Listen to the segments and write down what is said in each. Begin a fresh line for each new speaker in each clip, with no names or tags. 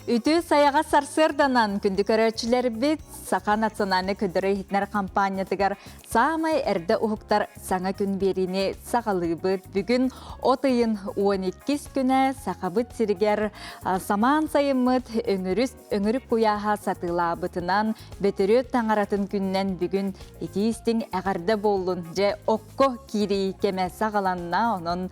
Үтүө сайаҕас сарсыарданан күндү көрөөччүлэрбит Саха национальнай көрдөрөр иһитинэр хампаанньатыгар саамай эрдэ уһуктар саҥа күн биэриини саҕалыыбыт. Бүгүн от ыйын 12 күнэ Сахабыт сиригэр самаан сайыммыт өҥүрүс өҥүрүк куйааһа сатыылаабытынан Бөтүрүөп таҥаратын күнүнэн бүгүн итии-истиҥ эҕэрдэ буоллун. Дьэ, окко киирии кэмэ саҕаланна. Онон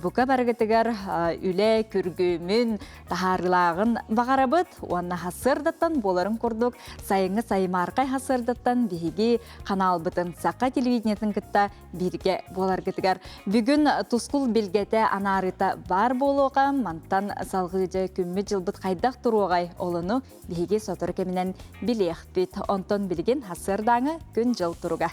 бука барыгытыгар үлэ күргүмүн, таһаарыылааҕын баҕарабыт уонна сарсыардаттан буоларын курдук сайыҥҥы саймаархай сарсыардаттан биһиги ханаалбытын саха телевидениетын кытта бииргэ буоларгытыгар бүгүн тускул билгэтэ анаарыыта баар буолуоҕа мантан салҕыы дьэ күммүт дьылбыт хайдах туруоҕай олону биһиги сотору кэминэн билиэхпит онтон билигин сарсыардааҥы күн-дьыл туруга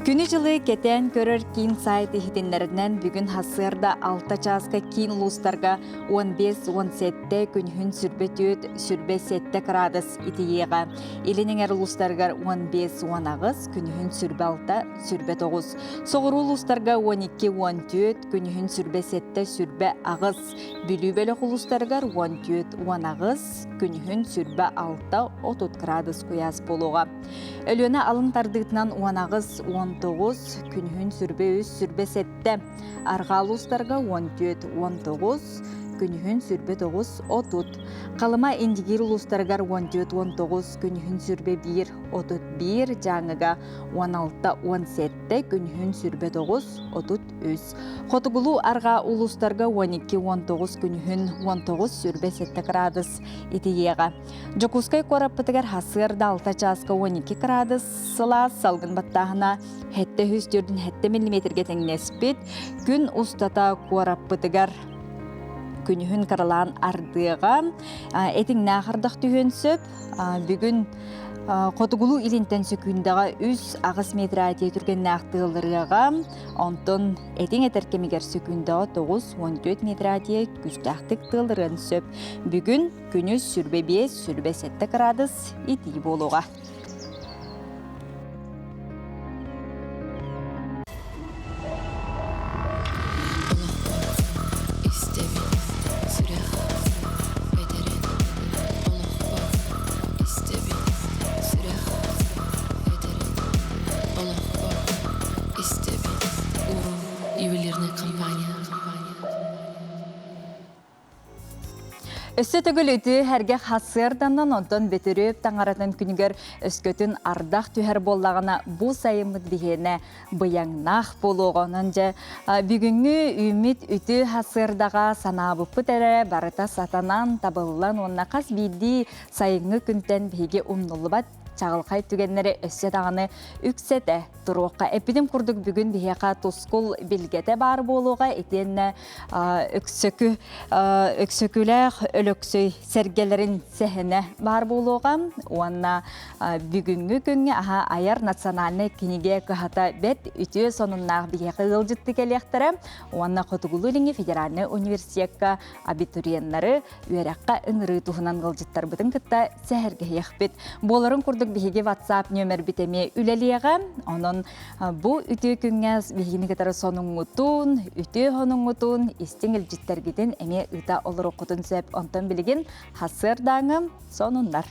Күнү-дьылы кэтээн көрөр киин сайт иһитиннэринэн бүгүн сарсыарда 6 чааска киин улуустарга 15-17 күнүһүн сүрбэ түөрт, сүрбэ сэттэ кыраадыс итийиэҕэ. Илин эҥэр улуустарыгар 15-18, күнүһүн сүрбэ алта, сүрбэ тоҕус. Соҕуруу улуустарга 12-14, күнүһүн сүрбэ сэттэ, сүрбэ аҕыс. Бүлүү бөлөх улуустарыгар 14-18, күнүһүн сүрбэ алта, 30 кыраадыс куйаас буолуоҕа. Өлүөнэ алын тардыытынан 18-19, күнүһүн сүрбэ үс, сүрбэ сэттэ. Арҕаа улуустарга 14-19, күнүһүн сүрбэ тоҕус, 30. Халыма Индигиир улуустарыгар 14-19, күнүһүн сүрбэ биир, 31, Дьааҥыга 16-17, күнүһүн сүрбэ тоҕус, 33. Хотугулуу-арҕаа улуустарга 12-19 күнүһүн 19 сүрбэ сэттэ кыраадыс итийиэҕэ. Дьокуускай куораппытыгар сарсыарда 6 чааска 12 кыраадыс сылаас салгын баттааһына 747 миллиметргэ тэҥнэспит. Күн устата куораппытыгар күнүһүн кыралаан ардыаҕа этиҥнээх ардах түһүөн сөп. Бүгүн хотугулуу илинтэн сөкүүндэҕэ 3-8 метр атия түргэннээх тыалырыаҕа. Онтон этиҥ этэр кэмигэр сөкүүндэҕэ 9-14 метр атия күүстээхтик тыалырыан сөп. Бүгүн күнүс 25-27 кыраадыс итии буолуоҕа. Өссө төгүл үтүө һэргэх сарсыарданан, онтон Бөтүрүөп таҥаратын күнүгэр өскөтүн ардах түһэр буоллаҕына, бу сайыммыт биһиэнэ быйаҥнаах буолуоҕа. Онон дьэ бүгүҥҥү үүммүт үтүө сарсыардаҕа санаабыппыт эрэ барыта сатанан, табыллан уонна хас биирдии сайыҥҥы күнтэн биһиги умнуллубат чаҕылхай түгэннэри өссө даҕаны үксэтэ туруохха. Эппитим курдук бүгүн биһиэхэ тускул билгэтэ баар буолуоҕа итиэннэ өксөкү өксөкүлээх Өлөксөй сэргэлэрин сэһэнэ баар буолуоҕа уонна бүгүҥҥү күҥҥэ аһа айар национальнай кинигэ кыһата бэрт үтүө сонуннаах биһиэхэ ыалдьытты кэлиэхтэрэ уонна Хотугулуу-Илиҥҥи федеральнай университекка абитуриеннары үөрэххэ ыҥырыы туһунан ыалдьыттарбытын кытта сэһэргэһиэхпит. Буоларын курдук биһиги WhatsApp нүөмэрбит эмиэ үлэлиэҕэ. Онон бу үтүө күҥҥэ биһигини кытары сонуҥҥутун, үтүө хонуҥҥутун, истиҥ илдьиттэргитин эмиэ ыыта олоруоххутун сөп. Онтон билигин сарсыардааҥы сонуннар.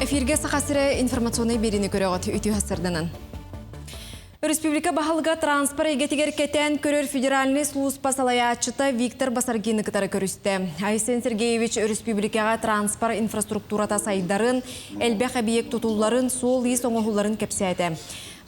Эфиргэ Саха сирэ информационнай биэриини көрөҕүт үтүө сарданан. Республика баһылыга транспорт эйгэтигэр кэтээн көрөр федеральнай сулууспа салайааччыта Виктор Басаргины кытары көрүстэ. Айсен Сергеевич өрөспүүбүлүкэҕэ транспорт инфраструктурата сайдарын, элбэх эбийиэк тутулларын, суол-иис оҥоһулларын кэпсээтэ.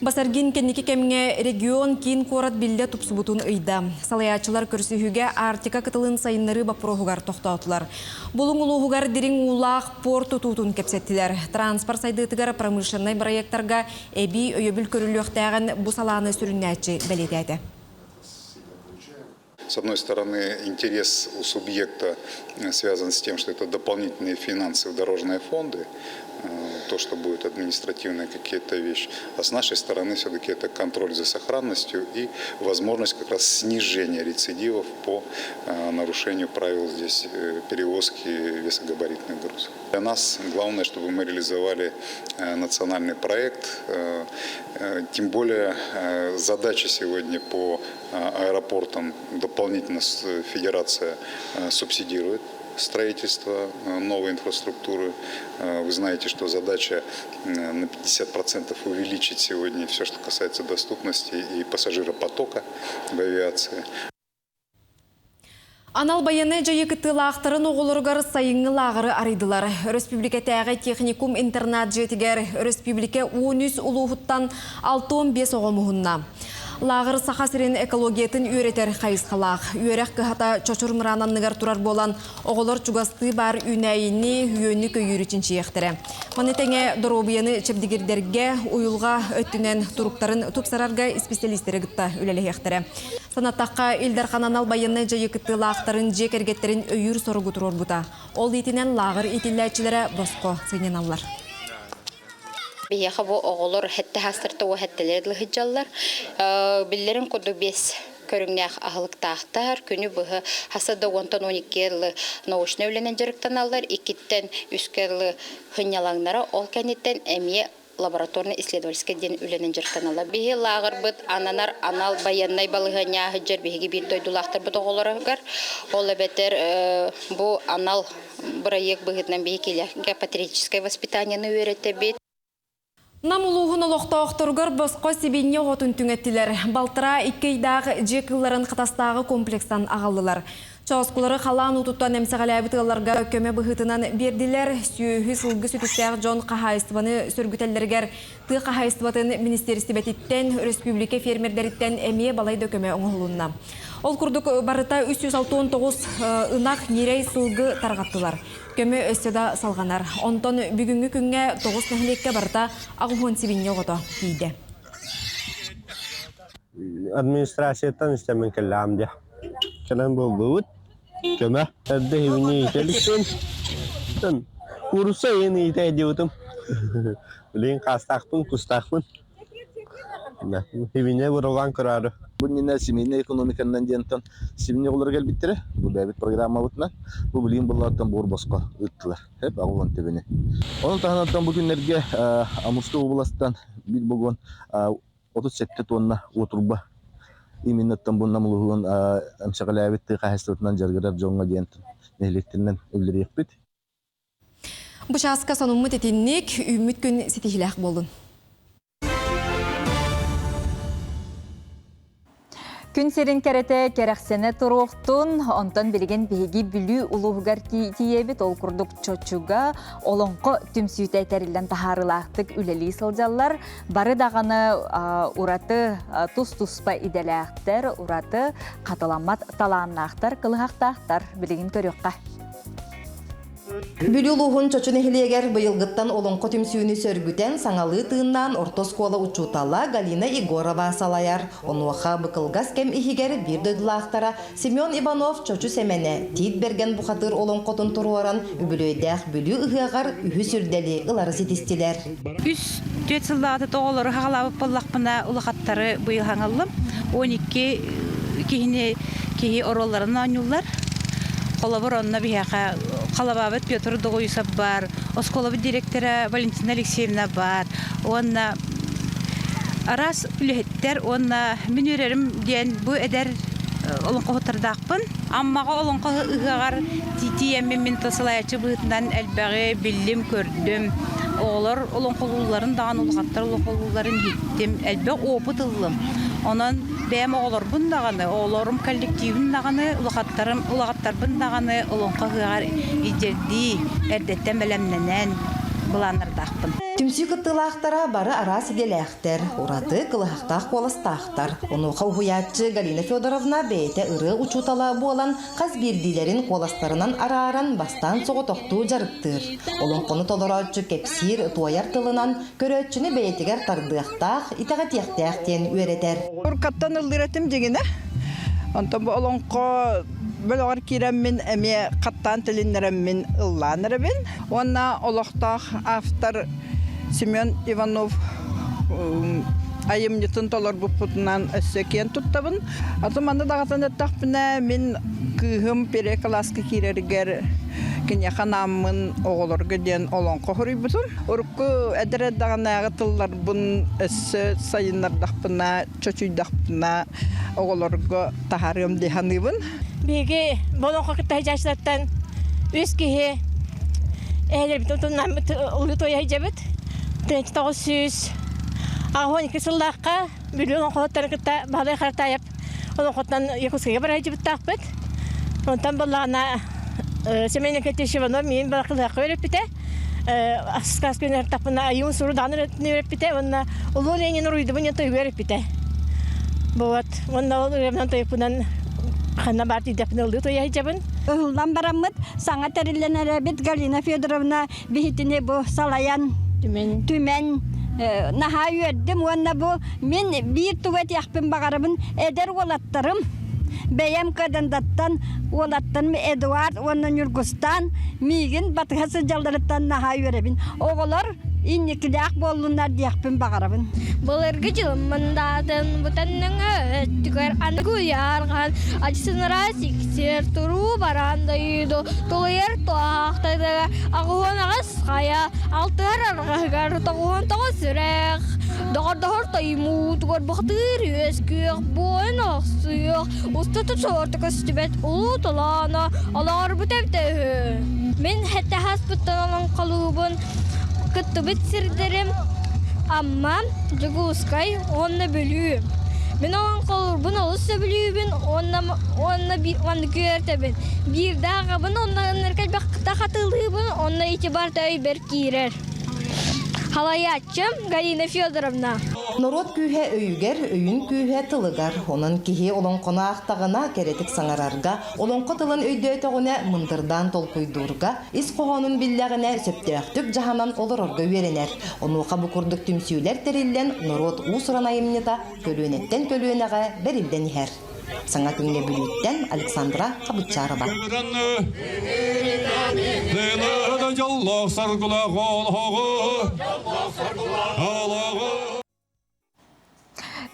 Басаргин кэнники кэмҥэ регион киин куорат биллэ тупсубутун ыйда. Салайааччылар көрсүһүүгэ Арктика кытылын сайыннарыы боппуруоһугар тохтоотулар. Булуҥ улууһугар дириҥ уулаах порт тутуутун кэпсэттилэр. Транспорт сайдыытыгар промышленнай бырайыактарга эбии өйөбүл көрүллүөхтээҕин бу салааны сүрүннээччи бэлиэтээтэ.
С одной стороны, интерес у субъекта связан с тем, что это дополнительные финансы в дорожные фонды, то, что будет административные какие-то вещи. А с нашей стороны все-таки это контроль за сохранностью и возможность как раз снижения рецидивов по нарушению правил здесь перевозки весогабаритных грузов. Для нас главное, чтобы мы реализовали национальный проект, тем более задача сегодня по аэропортам дополнительно федерация субсидирует строительство новой инфраструктуры. Вы знаете, что задача на 50% увеличить сегодня все, что касается доступности и пассажиропотока в авиации.
Анал байыаннай дьайыы кыттыылаахтарын оҕолоругар сайыҥҥы лааҕыры арыйдылар. Өрөспүүбүлүкэтээҕи техникум интернат дьиэтигэр өрөспүүбүлүкэ 13 улууһуттан 65 оҕо муһунна. Лааҕыр Саха сирин экологиятын үөрэтэр хайысхалаах. Үөрэх кыһата Чочур мыраан анныгар турар буолан, оҕолор чугастыы баар үүнээйини, үөнү-көйүүрү чинчийиэхтэрэ. Маны тэҥэ доруобуйаны чэбдигирдэргэ, уйулҕа өттүнэн туруктарын тупсарарга исписэлиистэри кытта үлэлэһиэхтэрэ. Санаттахха, Ил Дархан анал байыаннай дьайыы кыттыылаахтарын дьиэ кэргэттэрин өйүүр соругу туруорбута. Ол иитинэн лааҕыр иитиллээччилэрэ босхо сынньаналлар.
Биһиэхэ бу оҕолор сэттэ саастарта уо сэттэлэри дылы сылдьаллар. Биллэрин курдук биэс көрүҥнээх аһылыктаахтар. Күнү быһа хаса да уонтан 12 дылы научнай үлэнэн дьарыктаналлар. Иккиттэн үскэ дылы сынньалаҥнара. Ол кэнниттэн эмиэ лабораторно-исследовательскай диэн үлэнэн дьарыктаналлар. Биһи лааҕырбыт ананар анал байыаннай балаһыанньа сылдьар биһиги биир дойдулаахтарбыт оҕолоругар. Ол эбэтэр бу анал бырайыак быһыытынан биһи киилэхгэ патриотическай воспитаниены үөрэтэбит.
Нам улууһун олохтоохторугар босхо сибиинньэ оҕотун түҥэттилэр. Балтараа икки ыйдаах дьиэ кыылларын Хатастааҕы комплекстан аҕаллылар. Чооскулары халаан уутуттан эмсэҕэлээбит ыалларга көмө быһыытынан биэрдилэр. Сүөһү, сылгы сүтүктээх дьон хаһаайыстыбаны сөргүтэллэригэр тыа хаһаайыстыбатын министиэристибэтиттэн, өрөспүүбүлүкэ фермердэриттэн эмиэ балай да көмө оҥоһулунна. Ол курдук барыта 369 ынах, ньирэй, сылгы тарҕаттылар. Көмө өссө да салҕанар. Онтон бүгүҥҥү күҥҥэ тоҕус нэһилиэккэ барыта 80 сибинньэ оҕото тиийдэ.
Администрацияттан истэммин кэллэҕим дии. Кэлэн буоллубут. Көмө. Эрдэ иһибини иитэ иликпин. Куурусса иһин иитэ диэбитим. Билигин хаастаахпын, кустаахпын. Хибине быралаан көрөөрү.
Бу иннинэ семейнай экономиканан диэнтэн семейный оҕолоро кэлбиттэрэ. Бу бэйэбит программабытынан. Бу билигин буллааттан буор босхо ыыттылар. Хеп аҕылан төбөнү. Онон таһынан бу күннэргэ Амурскай областан биир богуон 37 тонна уотурба именно бу Нам улууһун эмсэҕэлээбит тыа хаһаайыстыбатынан дьарыгырар дьоҥҥо диэн нэһилиэктэринэн үллэриэхпит.
Бу чааска сонуммут итинник, үүммүт күн ситиһилээх буолун.
Күн сирин кэрэтэ кэрэхсэнэ туруохтун, онтон билигин биһиги Бүлүү улууһугар тиийэбит, ол курдук Чочуга олоҥхо түмсүүтэ тэриллэн таһаарыылаахтык үлэлии сылдьаллар. Бары даҕаны ураты тус-туспа идэлээхтэр, ураты хатыламмат талааннаахтар, кылыһахтаахтар. Билигин көрүөххэ.
Бүлүү улууһун Чочу нэһилиэгэр быйылгыттан олоҥхо түмсүүнү сөргүтэн, саҥалыы тыыннаан орто оскуола учуутала Галина Егорова салайар. Онуоха быкылгас кэм иһигэр биир дойдулаахтара Семен Иванов Чочу Сэмэнэ, Тиит Бэргэн бухатыыр олоҥхотун туруоран, үбүлүөйдээх Бүлүү ыһыаҕар үһүс үрдэли ылары ситистилэр.
Үс түөрт сыллааҕыта оҕолору хаҕалаабыт буоллахпына, улахаттары быйыл хаҥаллым. 12 киһини киһи оруолларын оонньууллар. Холобур, онно биһиэхэ Халабаабыт Петр Доҕуйусов баар, оскуолабыт директора Валентина Алексеевна баар уонна араас үлэһиттэр уонна мин үөрэрим диэн бу эдэр олоҥхоһуттардаахпын. Аммаҕа олоҥхо ыһыаҕар тиийэммин мин салайааччы быһыытынан элбэҕи биллим-көрдүм. Оҕолор олоҥхолуулларын даҕаны, улахаттар олоҥхолуулларын иһиттим, элбэх опыт ыллым. Онон бэйэм оҕолорбун даҕаны, оҕолорум коллективын даҕаны, улахаттарым, улахаттарбын даҕаны олоҥхо ыһыаҕар илдьэрдии, эрдэттэн бэлэмнэнэн былааннардаахпын.
Түмсүү кыттыылаахтара бары араас идэлээхтэр, ураты кылыһахтаах куоластаахтар. Онуоха уһуйааччы Галина Федоровна бэйэтэ ырыа учуутала буолан, хас биирдиилэрин куоластарынан арааран бастаан соҕотохтуу дьарыктыыр. Олоҥхону толорооччу кэпсиир, туойар тылынан көрөөччүнү бэйэтигэр тардыахтаах, итэҕэтиэхтээх диэн үөрэтэр.
Уркаттан ыллыыр этим дьиҥинэ. Онтон бу олоҥхо бөлөҕөр киирэммин эмиэ хаттаан тилиннэрэммин ыллаан эрэбин. Уонна олохтоох автор Семен Иванов айымньытын толорбуппутунан өссө киэн туттабын. Атын манна даҕатан эттэхпинэ, мин кыыһым первый кылааска киирэригэр киниэхэ анааммын оҕолорго диэн олоҥхо суруйбутум. Урукку эдэр эрдэҕинээҕи тылларбын өссө сайыннардахпына, чочуйдахпына оҕолорго таһаарыам дии саныыбын.
Биһиги олоҥхо кытта сылдьааччылартан үс киһи эһэлэрбитин утумнааммыт улуу туойа сылдьабыт. 1982 сыллаахха Бүлүү олоҥхоһуттарын кытта Баһылай Харатаайап олоҥхоттон Якутскайга бара сылдьыбыттаахпыт. Онтон буоллаҕына Семен Никитич Иванов миин барахлыахха үөрэппитэ. Сказка үөрэттэхпинэ айыын суру даҕаны үөрэппитэ уонна Улуу Ленин уруйдубун диэн тойугу үөрэппитэ. Вот. Уонна ол ырыабынан тойукпунан ханна баар тиийдэхпинэ ыллыы туойа сылдьабын.
Ыһыллан бараммыт саҥа тэриллэн эрэбит Галина Федоровна биһитини бу салайан түмэн, түмэн наһаа үөрдүм уонна бу мин биир тугу этиэхпин баҕарабын эдэр уолаттарым бэйэм Кадандаттан уолаттарым Эдуард уонна Ньургустаан миигин батыһа сылдьалларыттан наһаа үөрэбин. Оҕолор инникилээх буоллуннар диэхпин баҕарабын.
Былыргы дьыл мындаатын бутанныҥы өттүгэр аныгы уйаарҕан ачсынара сиксиэр туруу бараан дойду тулуйар туһаахтарыгар 88 хайа алтыһар арҕаһыгар 99 сүрэх доҕордоһор тоймуутугар бухатыыр үөскүөх буойун охсуйуох устата суорта көстүбэт улуу толооно олоҕорбут эбитэ үһү. Мин хэттэ хаспыттан олоҥхолуубун кыттыбыт сирдэрим Амма, Дьокуускай уонна Бүлүү. Мин олоҥхолуурбун олус сөбүлүүбүн уонна уонна маннык үөртэбин. Биирдэ аҕабын уонна ынырык элбэхтэ хатылыыбын уонна ити барыта өйбөр киирэр. Халайааччым Галина Федоровна.
Норуот күүһэ өйүгэр, өйүн күүһэ тылыгар. Онон киһи олоҥхону аахтаҕына, кэрэтик саҥарарга, олоҥхо тылын өйдөөтөҕүнэ, мындырдаан толкуйдуурга, ис хоһоонун биллэҕинэ, сөптөөхтүк дьаһанан олорорго үөрэнэр. Онуоха бу курдук түмсүүлэр тэриллэн, норуот уус-уран айымньыта көлүөнэттэн көлүөнэҕэ бэриллэн иһэр. Саҥа күҥҥэ Бүлүүттэн Александра Хабычарова.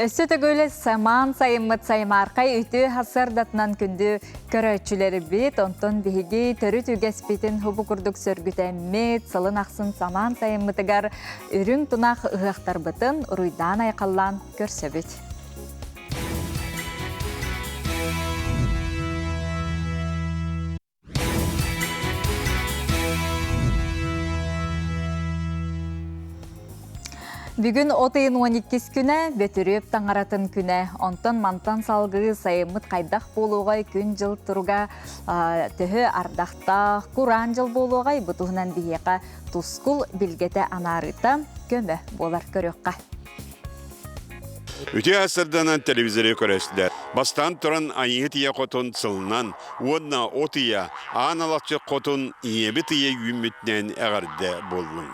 Өссө төгүл самаан сайыммыт саймаархай үтүө сарсыардатынан күндү көрөөччүлэрбит, онтон биһиги төрүт үгэспитин хубу курдук сөргүтэммит, сылын ахсын самаан сайыммытыгар үрүҥ тунах ыһыахтарбытын уруйдаан-айхаллаан көрсөбүт. Бүгүн от ыйын 12 күнэ, Бөтүрүөп таҥаратын күнэ. Онтон мантан салгыы сайыммыт хайдах буолуоҕай, күн-дьыл туруга төһө ардахтаах, кураан дьыл буолуоҕай, бу туһунан биһиэхэ тускул билгэтэ анаарыыта көмө буолар көрүөххэ.
Үтүө сырданан телевизоры көрөстүлэр. Бастаан туран Айыыһыт ийэ хотун сылынан уонна от ыйа аан алахчы хотун ийэбит ыйа үүммүтүнэн эҕэрдэ буоллун.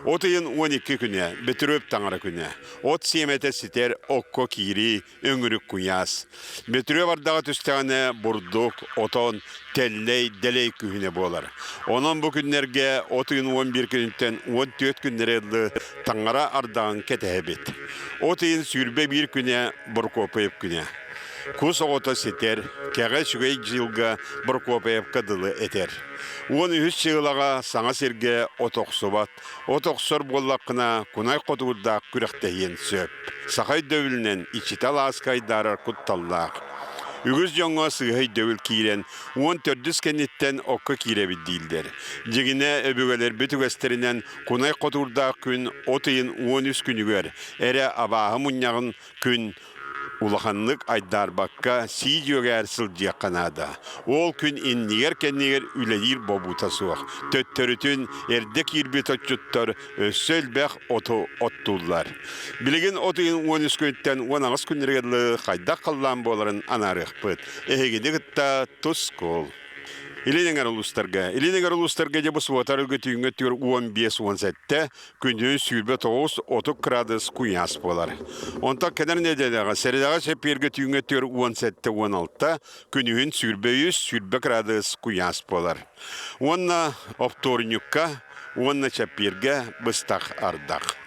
От ыйын 12 күнэ, Бөтүрүөп таҥара күнэ. От сиэмэтэ ситэр окко киирии, өҥүрүк куйаас. Бөтүрүөп ардаҕа түстэҕинэ бурдук, отон, тэллэй, дэлэй күһүнэ буолар. Онон бу күннэргэ от ыйын 11 күнүттэн 14 күннэри ыллы таҥара ардаҕын кэтэһэбит. От ыйын 21 күнэ Борокуоппайап күнэ. Кус оҕото ситэр, кэҕэ үчүгэй дьылга Борокуоппайапка дылы этэр. 13 чыылаҕа саҥа сиргэ от охсубат, От охсор буоллаххына, кунай хотугурдаах күрэхтэһиэн сөп. Саха өйдөбүлүнэн иччитэ алааска айдаарар кутталлаах. Үгүс дьоҥҥо сыыһа өйдөбүл киирэн, 14-үс кэнниттэн окко киирэбит дииллэр. Дьиҥинэ, өбүгэлэрбит үгэстэринэн кунай хотуурдаах күн от ыйын 13 күнүгэр эрэ абааһы мунньаҕын күн улаханнык айдаарбакка сии дьүөгээр сылдьыахха наада. Ол күн иннигэр-кэннигэр үлэлиир бобуута суох. Төттөрүтүн эрдэ киирбит отчуттар өссө элбэх оту оттууллар. Билигин от ыйын 13 күнүттэн 18 күннэригэр дылы хайдах халлаан буоларын анаарыахпыт. Эһигини кытта тускул. Илин эҥэр улуустарга. Илин эҥэр улуустарга дьэ бу суотар өлгө түүҥҥэ түөр 15-17, күндүн 29-30 градус куйаас буолар. Онтон кэлэр нэдиэлэҕэ сэрэдэҕэ чэппиэргэ түүҥҥэ түөр 17-16, күнүһүн 23-20 градус куйаас буолар. Уонна оптуорунньукка уонна чэппиэргэ быстах ардах.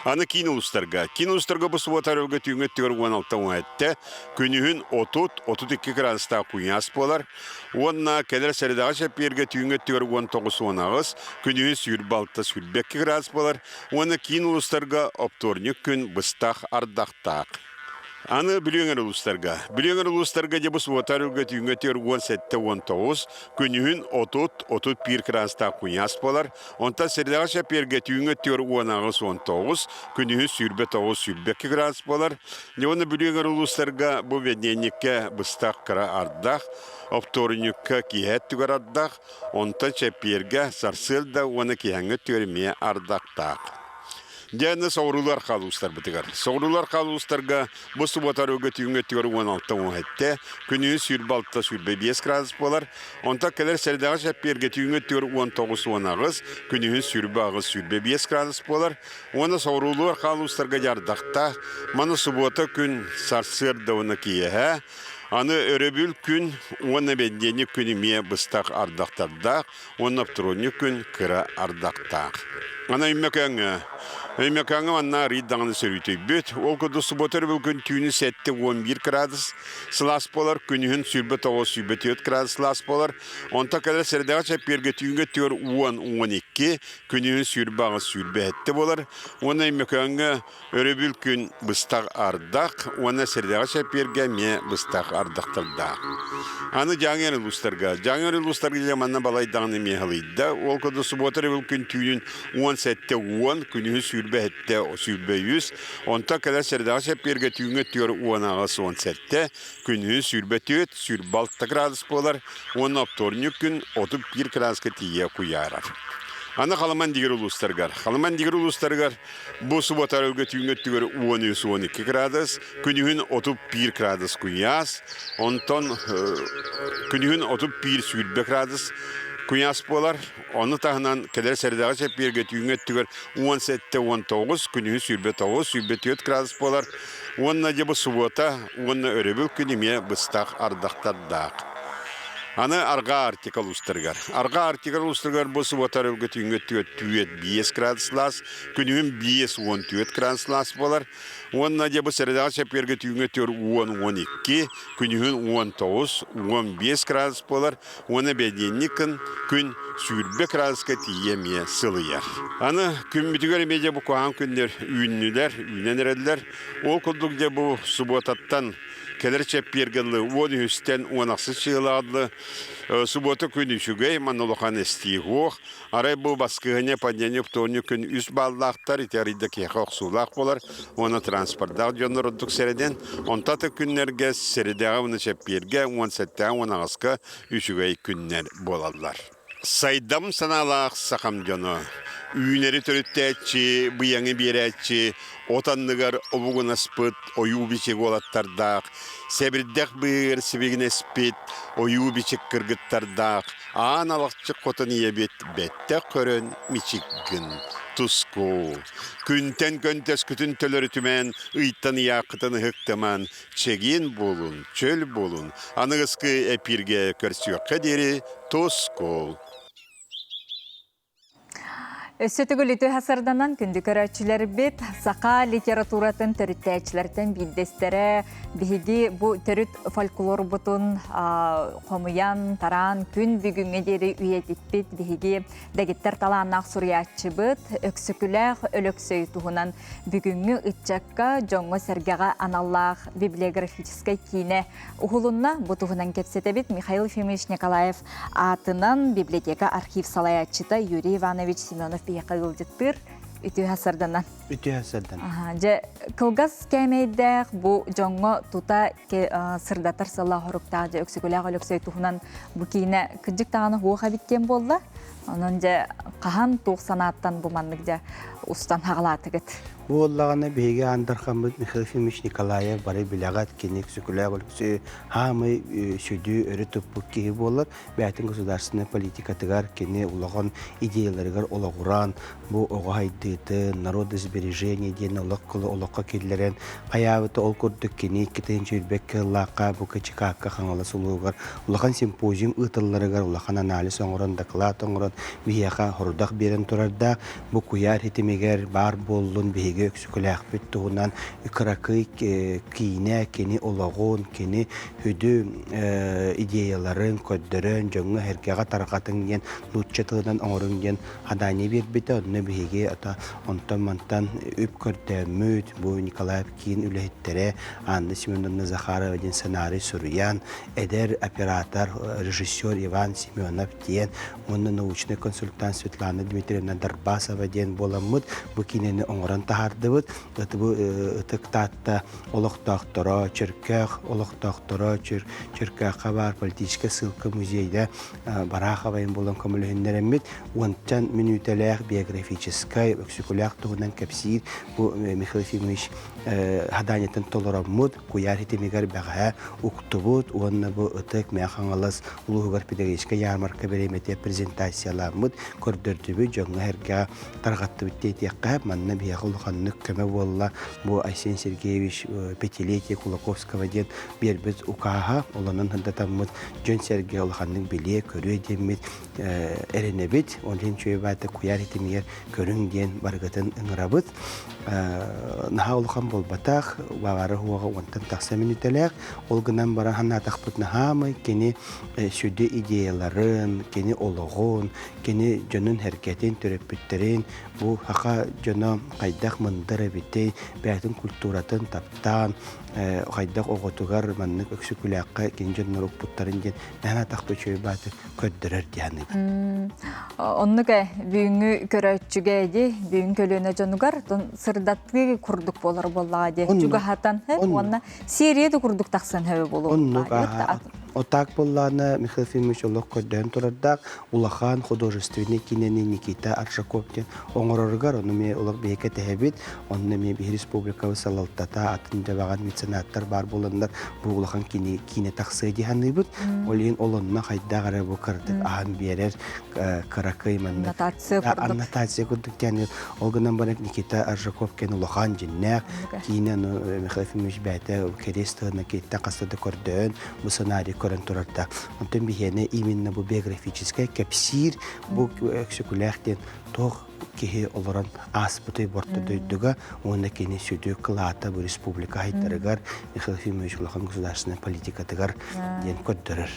Аны киин улуустарга. Киин улуустарга бу субуота өрөбүлгэ түүҥҥү өттүгэр 16-17, күнүһүн 30-32 градустаах куйаас буолар. Уонна кэлэр сэрэдэҕэ чэппиэргэ түүҥҥү өттүгэр 19-18, күнүһүн 26-22 градус буолар. Уонна киин улуустарга оптуорунньук күн быстах ардахтаах. Аны Бүлүү эҥэр улуустарга. Бүлүү эҥэр улуустарга дьэ бу субуота өрүлгэ түүҥҥэ 47-19, күнүһүн 30-31 кыраастаах куйаас буолар. Онтон сэрдэҕэ чэппиэргэ түүҥҥэ 18-19, күнүһүн 29-22 градус буолар. Дьэ уонна Бүлүү эҥэр улуустарга бу бэнидиэнньиккэ быстах кыра ардах, оптуорунньукка киэһэ өттүгэр ардах, онтон чэппиэргэ сарсыарда уонна киэһэҥҥи өттүгэр эмиэ ардахтаах. Дьэ, соҕуруулар хаалуустарбытыгар. Соҕуруулар хаалуустарга бу субуота өрөбүлгэ түүҥҥү өттүгэр 16-17, күнүһүн 26-25 градус буолар. Онтон кэлэр сэрэдэҕэ чэппиэргэ түүҥҥү өттүгэр 19-18, күнүһүн 28-25 градус буолар. Уонна соҕуруулар хаалуустарга дьардахта, маны субуота күн сарсыарда уонна киэһэ, аны өрөбүл күн уонна бэнидиэнньик күн эмиэ быстах ардахтардаах, уонна оптуруонньук күн кыра ардахтаах. Аны Өймөкөөҥҥө. Өймөкөөҥҥө манна арыый даҕаны сөрүүтүйбүт. Ол курдук субуота өрөбүл күн түүнү 7-11 градус сылаас буолар, күнүһүн 29-24 градус сылаас буолар. Онтон кэлэр сэрэдэҕэ чэппиэргэ түүҥҥэ өттүгэр 10-12, күнүһүн 28-27 буолар. Уонна Өймөкөөҥҥө Өрөбүл күн быстах ардах уонна сэрэдэҕэ чэппиэргэ эмиэ быстах ардахтардаах. Аны Дьааҥы улуустарга. Дьааҥы улуустарга дьэ манна балайдаҕын эмиэ халыйда. Ол курдук субуота өрөбүл күн түүнүн 17-10, күнүһүн 27-23, онтон кэлэр сэрэдэҕэ чэппиэргэ түүҥҥү өттүгэр 18-17, күнүһүн 24-26 градус буолар уонна оптуорунньук күн 31 градуска тиийэ куйаарар. Аны Халыман дигэр улуустарыгар. Халыман дигэр улуустарыгар Бу субуота өргө түүҥҥү өттүгэр 13-12 градус, күнүһүн 31 градус куйаас, онтон күнүһүн 31-20 градус куйаас буолар. Ону таһынан кэлэр сэрэдэҕэ чэппиэргэ түүҥҥү өттүгэр 17-19, күнүһүн 29-24 градус буолар. Уонна дьэ бу субуота уонна өрөбүл күн эмиэ быстах ардахтардаах. Аны Арҕаа Арктика улуустарыгар. Арҕаа Арктика улуустарыгар бу субуота өрөбүлгэ түүҥҥү өттүгэр 4-5 градус сылаас, күнүһүн 54 градус буолар. Уонна дьэ бу сэрэдэҕэ чэппиэргэ түүҥҥэ 4-10-12, күнүһүн 19-15 градус буолар. Уонна бэдиэнньик күн күн 20 градуска тиийэ эмиэ сылыйар. Аны күммүтүгэр эмиэ дьэ бу куһаҕан күннэр үүннүлэр, үүнэн эрэллэр. Ол курдук дьэ бу субуотаттан кэлэр чэппиэргэ дылы 13-тэн 16 чыылаҕа дылы субуота күн үчүгэй, манна улахан эстии суох. Арай бу баскыһыанньа понедельник, вторник күн үс бааллаахтар, ити арыйда киһиэхэ охсуулаах буолар уонна транспордаах дьоннор ордук сэрэдэн, онто аты күннэргэ сэрэдэҕэ уонна чэппиэргэ, 17-ҕэ, 18-ка үчүгэй күннэр буолаллар. Сайдам санаалаах сахам дьоно, үүнэри төрүттээччи, быйаҥы биэрээччи, от анныгар обугунаспыт ойуу-бичик уолаттардаах, сэбирдэх быыһыгар сибигинэспит ойуу-бичик кыргыттардаах, Аан алахчык хотун ийэбит бэттэх көрөн мичик гын, туску. Күнтэн көнтөскүтүн төлөрүтүмэн, ыйтан ыйааххытын ыһыктыман, чэгиэн буолун, чөл буолун, аныгыскы эпииргэ көрсүөххэ диэри тускул.
Өссө төгүл үтүө сарданан күндү көрөөччүлэрбит саха литературатын төрүттээччилэртэн биирдэстэрэ биһиги бу төрүт фольклорбутун хомуйан, тараан күн бүгүҥҥэ диэри үйэтиппит биһиги дэгиттэр талааннаах суруйааччыбыт Өксөкүлээх Өлөксөй туһунан бүгүҥҥү ыччакка дьоҥҥо-сэргэҕэ аналлаах библиографическай киинэ уһулунна. Бу туһунан кэпсэтэбит Михаил Ефимович Николаев аатынан библиотека архив салайааччыта Юрий Иванович Семенов биһиэхэ ыалдьыттыыр. Үтүө сарданан.
Үтүө сарданан.
Дьэ, кылгас кээмэйдээх бу дьоҥҥо тута сырдатар сыллаах хоруктаах дьэ Өксөкүлээх Өлөксөй туһунан бу киинэ кырдьык даҕаны хуох эбит диэн буолла. Онон дьэ хаһан туох санааттан бу маннык дьэ устан хаҕалаатыгыт?
Бу буоллаҕына биһиги Аан Дархаммыт Михаил Ефимович Николаев бары билэҕит, кини Өксөкүлээх Өлөксөйү хаамай сүдү өрө туппут киһи буолар. Бэйэтин государственнай политикатыгар кини улахан идеяларыгар олоҕуран, бу оҕо сайдыытын, народосбережение диэн олох олоххо киллэрэн хайаабыта ол курдук кини 2021 кыыллаахха бу Кычыкаакка Хаҥалас улууһугар улахан симпозиум ыытылларыгар улахан анализ оҥорон, доклад оҥорон биһиэхэ хорудах биэрэн турардаах. Бу куйаар ситимигэр баар буоллун биһиги Өксөкүлээхпит туһунан кыракый киинэ кини олоҕун, кини сүдү идеяларын көрдөрөн дьоҥҥо-сэргэҕэ тарҕатыҥ диэн нуучча тылынан оҥоруҥ диэн хадание биэрбитэ. Онно биһиги онтон-мантан үп көрдөөммүт, бу Николаев киин үлэһиттэрэ Анна Семеновна Захарова диэн сценарий суруйан, эдэр оператор, режиссер Иван Семенов диэн уонна научнай консультант Светлана Дмитриевна Дарбасова диэн буоламмыт бу киинэни оҥорон таһаардыбыт. Бу Ытык Таатта олохтоохторо, Чөркөөх олохтоохторо, Чөркөөххө баар политическай ссылка музейда Бараховайын булан көмөлөһүннэрэммит уончан мүнүүтэлээх биографическай Өксөкүлээх туһунан кэпсиир бу Михаил Ефимович хадаанньатын толороммут куйаар ситимигэр бэҕэһээ уктубут уонна бу ытык Мэҥэ Хаҥалас улууһугар педагогическай ярмарка бириэмэтэ презентацияламмыт, көрдөрдүбүт, дьоҥҥо-сэргэҕэ тарҕаттыбыт диэтиэххэ, манна биһиэхэ улаханнык көмө буолла. Бу Айсен Сергеевич пятилетие Кулаковского диэн биэрбит укааһа, олонон сырдатаммыт дьон-сэргэ улаханнык билиэ, көрүө диэммит эрэнэбит. Ол иһин үчүгэй баата куйаар ситимигэр көрүҥ диэн барыгытын ыҥырабыт. Наһаа улахан буолбатах, баҕары уоҕа уонтан тахса мүнүүтэлээх. Ол гынан баран санаатахпыт наһаамай кини сүдү идеяларын, кини олоҕун, кини дьонун-сэргэтин, төрөппүттэрин, бу саха дьоно хайдах мындыр эбитий, бэйэтин культуратын таптаан, хайдах оҕотугар маннык өксөкүлээххэ кини дьоннор укпуттарын диэн наһаа атахпы үчүгэй бааты көрдөрөр диэн
Оннук ээ, бүгүҥҥү көрөөччүгэ ди, бүгүн көлүөнэ дьонугар сырдатыы курдук буолар буоллаҕа ди. Чугаһатан уонна серия да курдук тахсан хөбө буолуо.
Оннук Отак буоллаана Михаил Ефимович олох көрдөөн турардаах улахан художественный киинэни Никита Аржаков диэн оҥороругар ону эмиэ олох биһиги кэтэһэбит. Онно эмиэ биһи республикабыт салалтата атын дьабаҕан меценаттар баар буоланнар бу улахан киинэ, киинэ тахсыа дии саныыбыт. Ол иһин ол онно хайдах эрэ бу кыратык аһан биэрэр кыракый маннык
аннотация курдук.
Аннотация курдук диэн ол гынан баран Никита Аржаков кэн улахан дьиннээх киинэ ону Михаил Ефимович бэйэтэ кэриэс тылына кииттэн хаста да көрдөөн бу сценарий көрөн турарда. Онтон биһиэнэ именно бу биографическай кэпсиир бу Өксөкүлээх диэн туох киһи олорон ааспыты борто дойдуга уонна кини сүдү кылаата бу республика хайдарыгар Михаил Ефимович улахан государственной политикатыгар диэн көрдөрөр.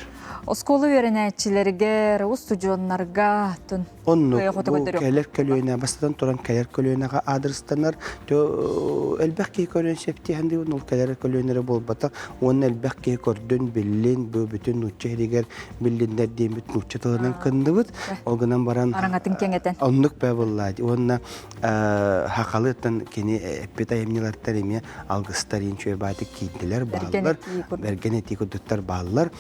Оскуола үөрэнээччилэригэр, устудьуоннарга тун
Оннук бу кэлэр көлүөнэ бастатан туран кэлэр көлүөнэҕэ аадырыстанар элбэх киһи көрүөн сөп диэн ол кэлэр көлүөнэрэ буолбатах уонна элбэх киһи көрдүн биллин бу бүтүн нуучча иһигэр биллиннэр диэммит нуучча тылынан кынныбыт ол гынан баран
араҥатын кэҥэтэн
оннук бэ буолла уонна хахалыттан кини эппит айымньылартар эмиэ алгыстар иин чүөбаатык киирдилэр бааллар бэргэн этии курдуктар бааллар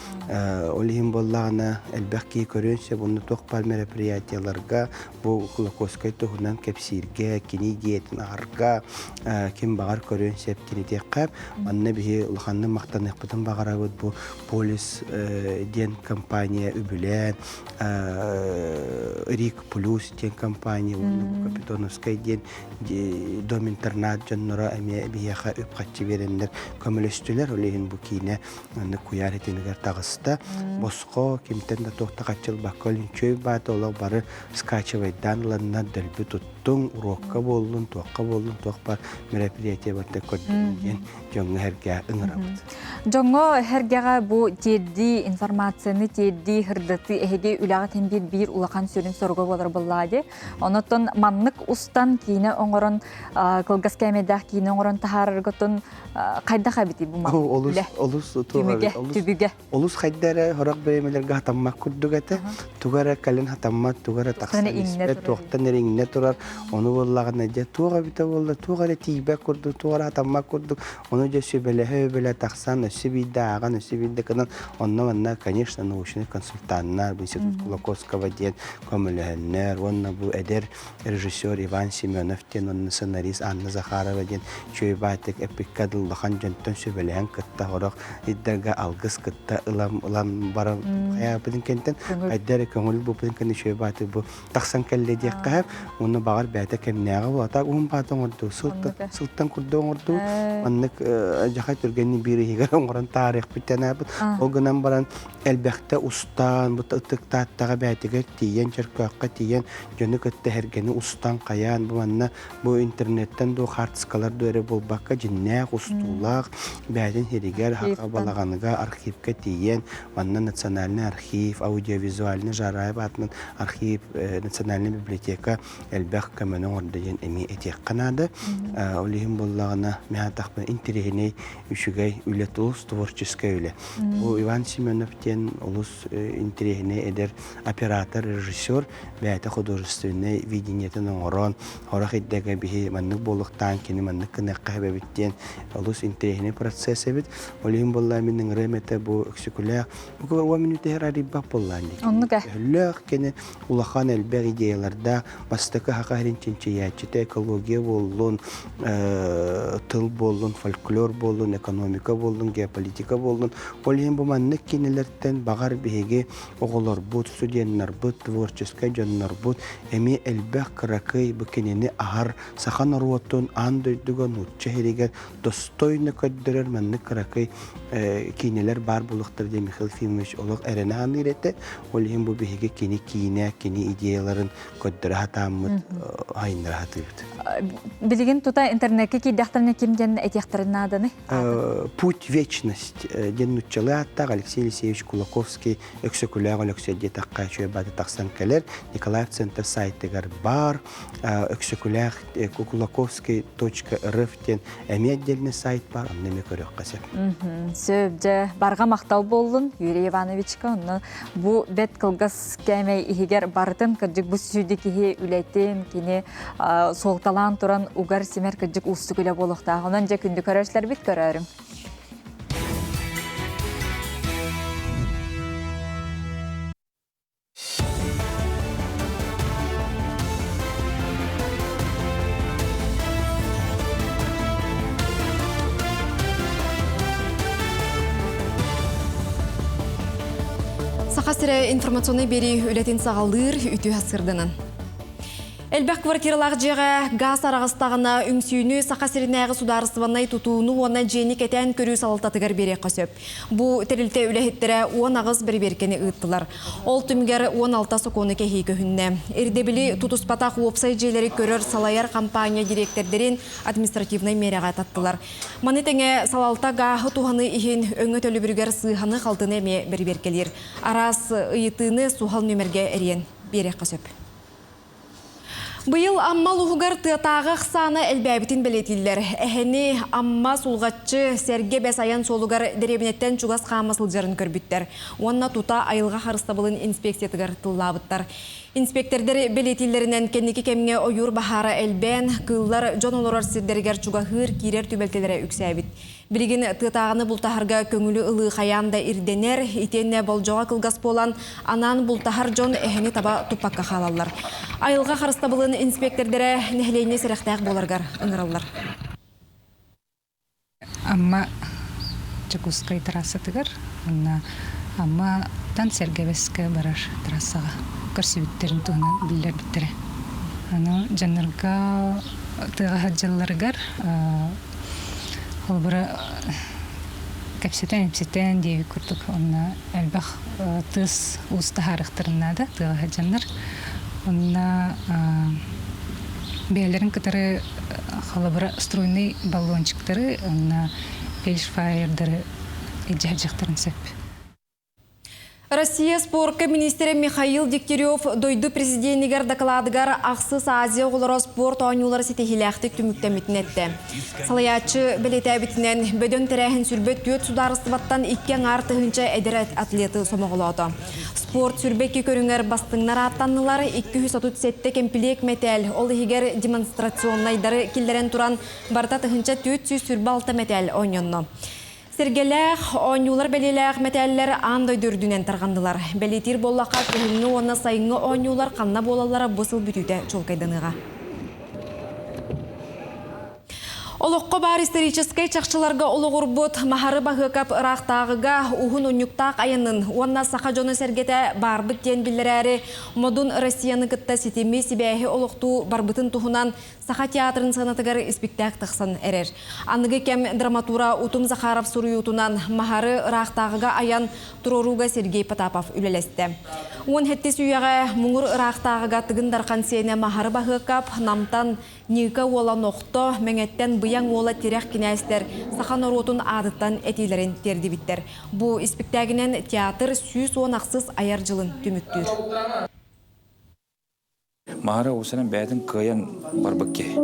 Ол иһин буоллаҕына элбэх киһи көрүөн сөп, онно туох баар мероприятиеларга бу Кулаковскай туһунан кэпсииргэ, кини идеятын аһарга ким баҕар көрүөн сөп диэн Манна биһи улаханнык махтаныахпытын баҕарабыт бу Полис диэн компания үбүлээн Рик Плюс диэн компания уонна бу Капитоновскай диэн дом-интернат дьонноро эмиэ биһиэхэ үп-харчы биэрэннэр көмөлөстүлэр. Ол иһин бу киинэ Маннык куйаар ситимигэр таҕыста. Босхо кимтэн да туох да хаччылбакка өлүнчүөй баата олох бары скачивайдаан ыланнар дөлбү туттуҥ, уруокка буоллун, туохха буоллун, туох бар мероприятие барда көрдөрүн диэн дьоҥҥо эргэ ыҥырабыт.
Дьоҥҥо эргэҕэ бу тиэрдии информацияны тиэрдии, сырдатыы эһиги үлэҕит биир биир улахан сүрүн соруга буолар буоллаҕа дии. Онотон маннык устан киинэ оҥорон кылгас кээмэйдээх киинэ оҥорон таһаараргытын хайдах эбитий бу
олус олус
түмүгэ түбүгэ
олус хайда эрэ сорох бириэмэлэргэ хатаммат курдук этэ туга эрэ кэлин хатаммат туга эрэ тахсан испэт туохтан эрэ иҥнэ турар ону буоллаҕына дьэ туох эбитэ буолла туох эрэ тиийбэт курдук туох эрэ хатаммат курдук ону дьэ сүбэлэһэ үбэлэ тахсан өссө биирдэ ааҕан өссө биирдэ гынан онно манна конечно научный консультаннар бу институт Кулаковского диэн көмөлөһөннөр уонна бу эдэр. режиссер Иван Семенов диэн уонна сценарист Анна Захарова диэн үчүгэй баайтык эпикка дыллахан дьонтон сүбэлэһэн кытта сорох ыйдарга алгыс кытта ылан ылан баран хайаабытын кэнтэн хайда эрэ көҥүл буолбутун кэннэ үчүгэй баайтык бу тахсан кэллэ диэххэ сөп уонна баҕар бэйэтэ кэмнээҕи буолата уһун баата оҥорду сылтан сылтан курдук оҥорду маннык дьахай түргэнник биир иһигэр оҥорон таарыахпыт тэнээбит ол гынан баран элбэхтэ устаан бу ытык тааттаҕа бээтигэр тиийэн чөркөөххө тиийэн дьону кытта эһэргэни устан хайаан бу манна бу интернеттэн дуу хаартыскалар дуу эрэ буолбакка дьиннээх устуулаах бээтин сиригэр хака балаҕаныга архивка тиийэн манна национальный архив аудиовизуальный Жараев аатынан архив национальная библиотека элбэх көмөнү оҥордо диэн эмиэ этиэххэ наада ол иһин буоллаҕына мин аатахпын интэриэһинэй үчүгэй үлэ олус творческай үлэ бу Иван Семенов диэн олус интэриэһинэй эдэр оператор режиссер бэйэтэ художественнай видениетын оҥорон орох ирдэгэ биһи маннык буолуохтаан кини маннык гыныахха эбэбит диэн олус интэриэһинэй процесс эбит ол иһин буоллаа мин ыҥырыам этэ бу өксөкүлээх бу уон мүнүүтэ арыйбах буоллаан
Оннук ээ.
Өһөллөөх кини улахан элбэх идеялардаах бастакы саха сирин чинчийээччитэ экология буоллун, тыл буоллун, фольклор буоллун, экономика буоллун, геополитика буоллун. Ол иһин бу маннык кинилэртэн баҕар биһиги оҕолорбут, студеннарбыт, творческай дьоннорбут эмиэ элбэх кыракый бу кинини аһар саха норуотун аан дойдуга нуучча сиригэр достойно көрдөрөр маннык кыракый киинэлэр баар буолуохтара диэн Михаил Ефимович олох эрэнэ саныыр этэ. Ол иһин бу биһиги кини киинэ, кини идеяларын көрдөрө сатааммыт, айыннара сатыыбыт.
Билигин тута интернекке киирдэхтэринэ ким диэн этиэхтэрин нааданы?
Путь вечность диэн нуччалыы ааттаах Алексей Елисеевич Кулаковский Өксөкүлээх Өлөксөй диэтэххэ үчүгэй баата тахсан кэлэр. Николаев центр сайтыгар бар. Өксөкүлээх Кулаковский.рф диэн эмиэ отдельный сайт бар, онно эмиэ көрүөххэ сөп.
Сөп, дьэ, барҕа махтал буоллун Юрий Ивановичка. Онно бу бэт кылгас кээмэй иһигэр барытын кырдьык бу сүдү киһи үлэтин, кини суолталаан туран угар-симэр кырдьык уустук үлэ буолуохтаах. Онон дьэ күндү көрөөччүлэрбит көрөөрүҥ.
Саха сирэ информационнай биэрии үлэтин саҕалыыр үтүө сырданан. Элбэх квартиралаах дьиэҕэ газ араҕастаҕына үҥсүүнү Саха сиринээҕи судаарыстыбаннай тутууну уонна дьиэни кэтээн көрүү салалтатыгар биэриэххэ сөп. Бу тэрилтэ үлэһиттэрэ 18 бэрэбиэркэни ыыттылар. Ол түмүгэр 16 сокуону кэһии көһүннэ. Ирдэбили тутуспатах уопсай дьиэлэри көрөр салайар компания дириэктэрдэрин административнай миэрэҕэ таттылар. Маны тэҥэ салалта гааһы туһаныы иһин өҥө төлөбүрүгэр сыыһаны-халтыны эмиэ бэрэбиэркэлиир. Араас ыйытыыны суһал нүөмэргэ эрийэн биэриэххэ сөп. Быйыл Амма улууһугар тыатааҕы ахсаана элбээбитин бэлиэтииллэр. Эһэни Амма, Сулҕаччы, Сэргэ Бэс айан суолугар дэриэбинэттэн чугас хаама сылдьарын көрбүттэр. Уонна тута айылҕа харыстабылын инспекциятыгар тыллаабыттар. Инспектордар бэлиэтииллэринэн кэнники кэмҥэ ойуур баһаара элбээн, кыыллар дьон олорор сирдэригэр чугаһыыр, киирэр түбэлтэлэрэ үксээбит. Билигин тыатааҕыны бултаһарга көҥүлү ылыы хайаан да ирдэнэр, итиэннэ болдьоҕо кылгас буолан, анаан бултаһар дьон эһэни таба туппакка хаалаллар. Айылҕа харыстабылын инспиэктэрдэрэ нэһилиэнньэ сэрэхтээх буоларыгар ыҥыраллар.
Амма Дьокуускай трассатыгар уонна Амматтан Сэргэбэскэ барар трассаҕа көрсүбүттэрин туһунан биллэрбиттэрэ. Аны дьоннорго тыаҕа сылдьалларыгар Холобура, кэпсэтэн-ипсэтэн диэбит курдук онно элбэх тыас уус таһаарыахтарын наада тыаҕа сылдьаннар. Онно бэйэлэрин кытары холобура струйный баллончиктары уонна фельдшфайердары илдьэ сылдьыахтарын сөп.
Россия спорка министрэ Михаил Дегтярев дойду президенигэр дакылаадыгар Ахсыс Азия оҕолоро спорт оонньуулара ситиһиилээхтик түмүктэммитин эттэ. Салайааччы бэлиэтээбитинэн, бөдөҥ тэрээһин сүрбэ түөрт судаарыстыбаттан икки аҥаар тыһыынча эдэр атлеты сомоҕолоото. Спорт сүрбэ икки көрүҥэр бастыҥнар ааттаннылар, 237 кэмпилиэк мэтээл, ол иһигэр демонстрационнайдары киллэрэн туран, барыта 1426 мэтээл оонньонно. Сэргэлээх, оонньуулар бэлиэлээх мэтээллэр аан дойду үрдүнэн тарҕаннылар. Бэлиэтиир буоллахха, кыһыҥҥы уонна сайыҥҥы оонньуулар ханна буолаллара бу сыл бүтүүтэ чуолкайданыаҕа. Олоххо баар историческай чахчыларга олоҕурбут Маһары Баһыакап ыраахтааҕыга уһун унньуктаах айанын уонна саха дьоно-сэргэтэ баарбыт диэн биллэрээри модун Россияны кытта ситими, сибээһи олохтуу барбытын туһунан Саха театрын сыанатыгар испиктээк тахсан эрэр. Аныгы кэм драматура Утум Захаров суруйуутунан Маһары ыраахтааҕыга айан туруорууга Сергей Потапов үлэлэстэ. 17 үйэҕэ муҥур ыраахтааҕыга Тыгын Дархан сиэнэ Маһары Баһыакап Намтан Ньыыка уола Нохто, Мэҥэттэн Быйаҥ уола Тирэх кинээстэр саха норуотун аатыттан этиилэрин тиэрдибиттэр. Бу испиктээгинэн театр 110 ахсыс айар дьылын түмүктүүр.
Маһары уусанан бэйэтин кыайан барбыт киһи.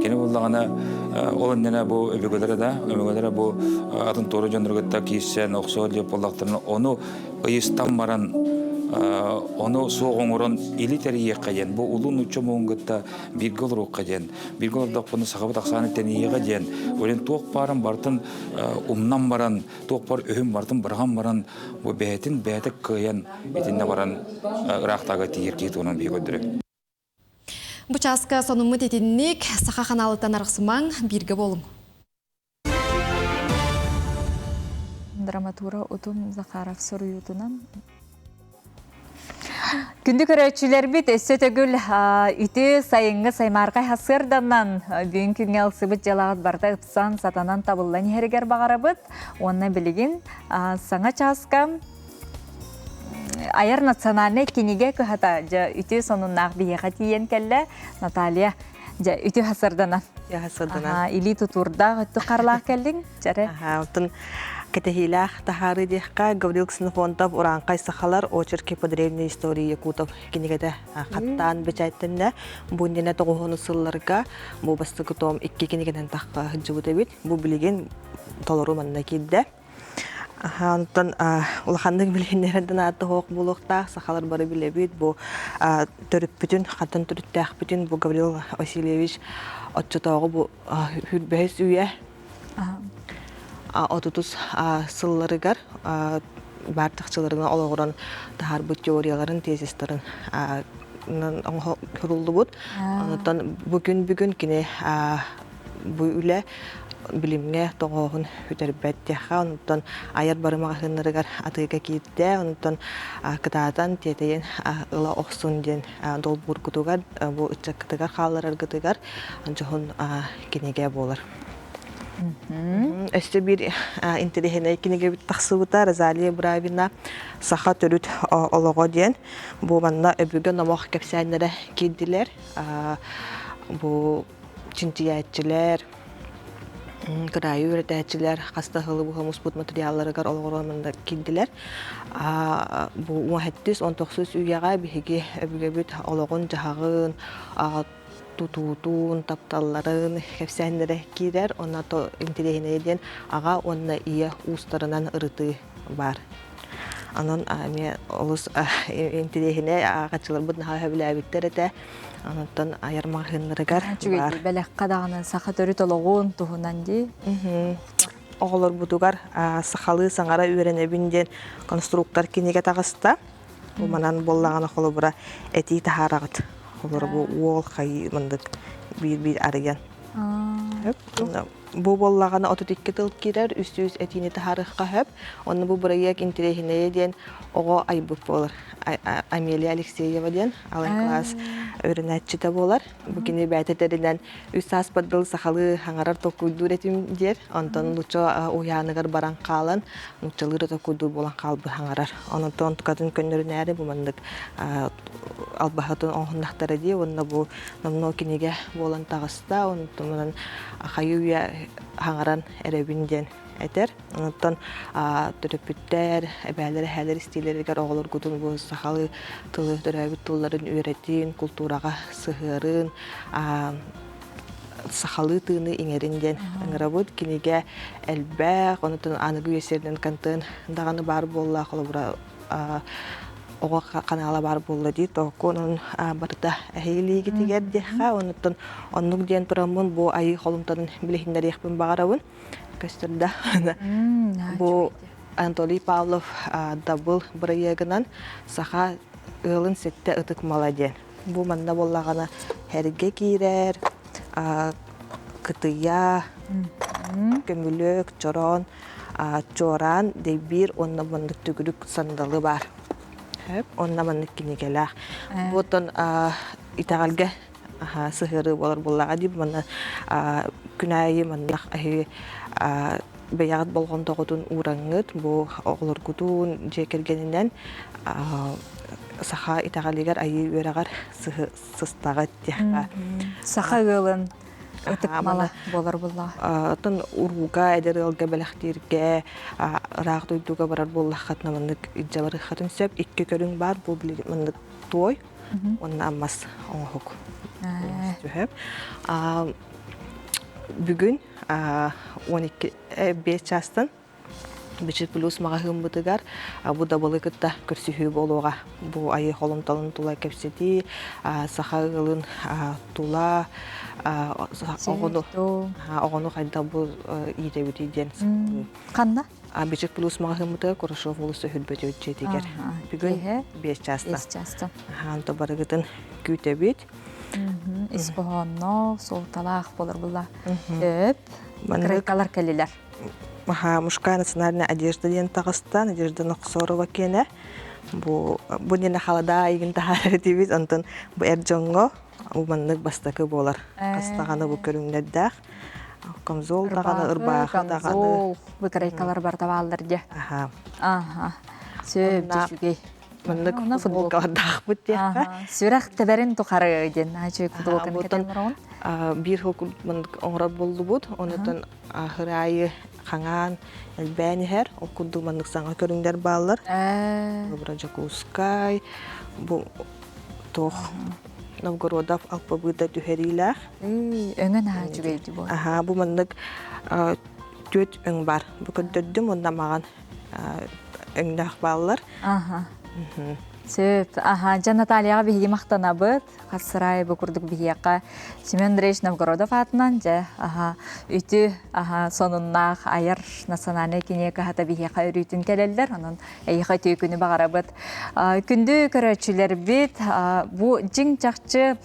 Кини буоллаҕына ол иннинэ бу өбүгэлэрэ да, өбүгэлэрэ бу атын туора дьоннору кытта киирсэн охсуо диэп буоллахтарына ону ыйыстан баран ону суох оҥорон или тэрийиэххэ диэн бу улуу нуучча омугун кытта бииргэ олоруохха диэн бииргэ олордохпуна сахабыт ахсаана тэнийиэҕэ диэн олен туох баарын барытын умнан баран туох бар өһүн барытын быраҕан баран бу бэйэтин бэйэтэ кыайан итиннэ баран ыраахтааҕы тиийэр киһи туһунан биһи көрдөрөбүт.
Бу чааска сонуммут итинник Саха ханаалыттан арахсымаҥ, бииргэ буолуҥ.
Драматура Утум Захаров суруйуутунан Күндү көрөөччүлэрбит өссө төгүл үтүө сайыҥҥы саймаархай сарсыарданан бүгүн күҥҥэ ылсыбыт дьыалаҕыт барыта ыпсан, сатанан табыллан иһэригэр баҕарабыт. Уонна билигин саҥа чааска айар национальнай кинигэ кыһата дьэ үтүө сонуннаах биһиэхэ тиийэн кэллэ. Наталья, дьэ үтүө сарсыарданан.
Үтүө сарсыарданан.
Илии тутуурдаах, өттүк харалаах кэллиҥ. Чэрэ.
Оттон кэтэһиилээх таһаарыы диэххэ Гаврил Ксенофонтов «Урааҥхай сахалар. Очерки по древней истории якутов» кинигэтэ хаттаан бэчээттэннэ. Бу иннинэ тоҕуһуну сылларга бу бастакы том икки кинигэнэн тахха сылдьыбыт эбит. Бу билигин толору манна киирдэ. Онтон улаханнык билиһиннэрэн аата суох буолуохтаах. Сахалар бары билэбит бу төрүппүтүн, хантан төрүттээхпитин бу Гаврил Васильевич оччотооҕу бу хүрбэһис үйэ отутус сылларыгар баар чахчыларынан олоҕуран таһаарбыт теорияларын, тезистарын суруллубут. Онтон бүгүн бүгүн кини бу үлэ билимҥэ тоҕооһун бүтэрбэт диэххэ, онтон айар бары маҕаһыыннарыгар атыыга киирдэ, онтон кытаатан тиэтэйэн ыла охсун диэн долбуургутугар, бу ыччаккытыгар хааллараргытыгар дьоһун кинигэ буолар. Өссө биир интэриэһинэй кинигэбит тахсыбыта Розалия Бравина «Саха төрүт олоҕо» диэн. Бу манна өбүгэ номох кэпсээннэрэ киирдилэр. Бу чинчийээччилэр, кыраайы үөрэтээччилэр хас да сылы быһа муспут материалларыгар олоҕуран манна киирдилэр. Бу 17 19 үйэҕэ биһиги өбүгэбит олоҕун-дьаһаҕын, тутуутун, тапталларын кэпсээннэрэ киирэр. Онно интэриэһинэйэ диэн аҕа уонна ийэ уустарынан ырытыы баар. Онон эмиэ олус интэриэһинэй ааҕааччыларбыт наһаа сөбүлээбиттэр этэ. Онтон айар маҕаһыыннарыгар
Үчүгэй бэлэххэ даҕаны саха төрүт олоҕун туһунан дии.
Оҕолорбутугар сахалыы саҥара үөрэнэбин диэн конструктор кинигэ таҕыста. Бу манан буоллаҕына холобура этии таһаараҕыт. Холобура бу уол хайыы мындык биир-биир арыйан. Бу буоллаҕына 32 тыл киирэр, 300 этиини таһаарыахха сөп. Онно бу бырайыак интэриэһинэйэ диэн оҕо айбыт буолар. Амелия Алексеева диэн алын кылаас үөрэнээччитэ буолар. Бу кини бэйэтэ этэринэн үс сааспар дылы сахалыы хаҥарар толкуйдуур этим диэр. Онтон нуучча уһуйааныгар баран хаалан, нууччалыы да толкуйдуур буолан хаалбыт хаҥарар. Онтон тукатын көннөрүнээри бу маннык албаһытын оҥоһуннахтара дии уонна бу номнуо кинигэ буолан таҕыста. Онтон хайы-үйэ хаҥаран эрэбин диэн этэр. Онтон төрөппүттэр, эбээлэр, эһээлэр истиилэригэр оҕолоргутун бу сахалыы тылы төрөөбүт тылларын үөрэтин, култуураҕа сыһыарын, сахалыы тыыны иҥэрин диэн ыҥырабыт. Кинигэ элбэх, онтон аныгы үйэ сиэринэн контент даҕаны баар буолла, холобура оҕо ханаала баар буолла дии тоокку онон барыта эһиилиигитигэр диэххэ онуттан оннук диэн тураммын бу айыы холумтанын билиһиннэриэхпин баҕарабын. Көстөр да. Бу Анатолий Павлов дабыл бырайыагынан саха ыалын сэттэ ытык мала диэн. Бу манна буоллаҕына эргэ киирэр, кытыйа, көмүлүөк, чороон, чуораан, дэйбиир уонна маннык төгүрүк сандалы баар. Онно маннык кинигэлээх. Бу оттон итэҕэлгэ сыһыарыы буолар буоллаҕа дии манна күн аайы маннах аһыы бэйэҕит болҕомтоҕутун уураҥҥыт бу оҕолоргутун дьиэ кэргэнинэн саха итэҕэлигэр айыы үөрэҕэр сыстаҕыт диэххэ
саха ыалын ытык мала буолар буоллаҕа
оттон урууга эдэр ыалга бэлэхтииргэ ыраах дойдуга барар буоллаххытына маннык илдьэ барыаххытын сөп икки көрүҥ баар бу маннык туой уонна аммас оҥоһук түһэп. Бүгүн 12 5 чаастан Бичик плюс маҕаһыыммытыгар бу дабылы кытта көрсүһүү буолуоҕа. Бу айыы холумталын тула кэпсэтии, саха ыалын тула оҕону оҕону хайдах бу иитэбитий диэн
Ханна?
Бичик плюс маҕаһыыммытыгар Курашов уулусса Хүрбөтүөт дьиэтигэр. Бүгүн 5 чаастан.
5 чаастан.
Онто барыгытын күүтэбит.
Ис хоһоонноох, суолталаах болар була. Өп, крайкалар кэлилэр.
Мужская национальная одежда диэн таҕыста, Надежда Нохсорова киэнэ. Бу бу диэн халадаа игин таһаарар этибит, онтон бу эр дьоҥҥо бу маннык бастакы буолар. Хастаҕаны бу көрүҥнэрдээх. Камзол даҕаны, ырбаахы даҕаны.
Выкройкалар барыта бааллар дьэ.
Аха.
Аха. Сөп, үчүгэй.
Маннык футболкалардаахпыт диэххэ.
Сүрэх тэбэрин тухары диэн наачы футболканы кэтэн олороҕун.
Биир хыл маннык оҥорор буоллубут. Онутан аһыраайы хаҥаан элбээн иһэр. Ол курдук маннык саҥа көрүҥнэр бааллар. Бу Дьокуускай, бу туох Новгородов алпабыыта түһэриилээх.
Өҥө наһаа үчүгэй дии буолар.
Аһаа, бу маннык түөрт өҥ бар. Бу көрдөрдүм уонна маҕан өҥнөөх бааллар.
Аха. Сөп. Аха, дьэ Натальяҕа биһиги махтанабыт. Хас бу курдук биһиэхэ Семен Андреевич Новгородов аатынан дьэ аха үтү аха сонуннаах айар национальнай кинигэ кыһата биһиэхэ өрүүтүн кэлэллэр. Онон эйиэхэ үтүө күнү баҕарабыт. Күндү көрөөччүлэрбит, бу дьиҥ чахчы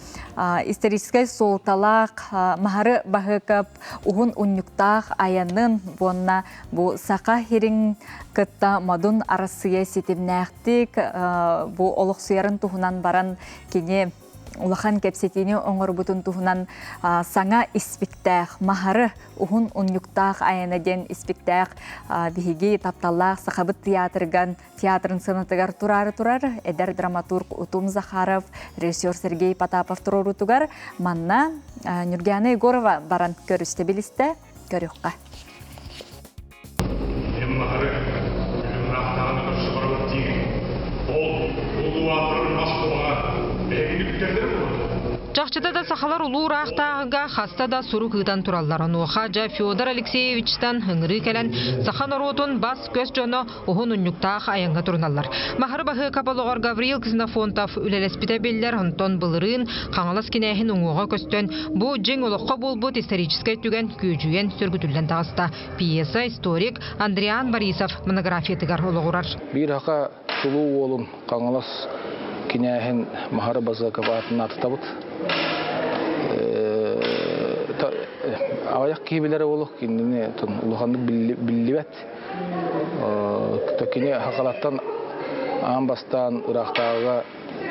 историческай суолталаах Маһары Баһыакап уһун унньуктаах айанын уонна бу Саха сирин кытта Модун Арассыыйа ситимнээхтик бу олохсуйарын туһунан баран кини улахан кэпсэтиини оҥорбутун туһунан саҥа испиктээх Маһары уһун унньуктаах айана диэн испиктээх биһиги тапталлаах Сахабыт театрыган театрын сыанатыгар тураары турар эдэр драматург Утум Захаров, режиссер Сергей Потапов туруорутугар манна Нюргиана Егорова баран көрүстэ билистэ көрүөххэ.
Маһары ыраахтааҕыны көрсө барабыт диигин. Ол улуу аатырар Москваҕа эһигини бүтэрдэрэ буолуо.
Чахчыта да сахалар улуу ыраахтааҕыга хаста да сурук ыытан тураллар. Онуоха дьэ Федор Алексеевичтан ыҥырыы кэлэн саха норуотун бас-көс дьоно уһун унньуктаах айаҥҥа туруналлар. Маһары Баһыакап олоҕор Гавриил Ксенофонтов үлэлэспитэ биллэр, онтон былырыын Хаҥалас кинээһин уҥуоҕа көстөн, бу дьиҥ олоххо буолбут историческай түгэн күөдьүйэн сөргүтүллэн таҕыста. Пьеса историк Андриан Борисов монографиятыгар олоҕурар.
Биир саха чулуу уолун Хаҥалас кинээһин Маһары Базыков аатын ааттатабыт. Аҕыйах киһи билэр уолу кинини улаханнык биллибэт. Кини Хахалаттан аан бастаан ыраахтааҕыга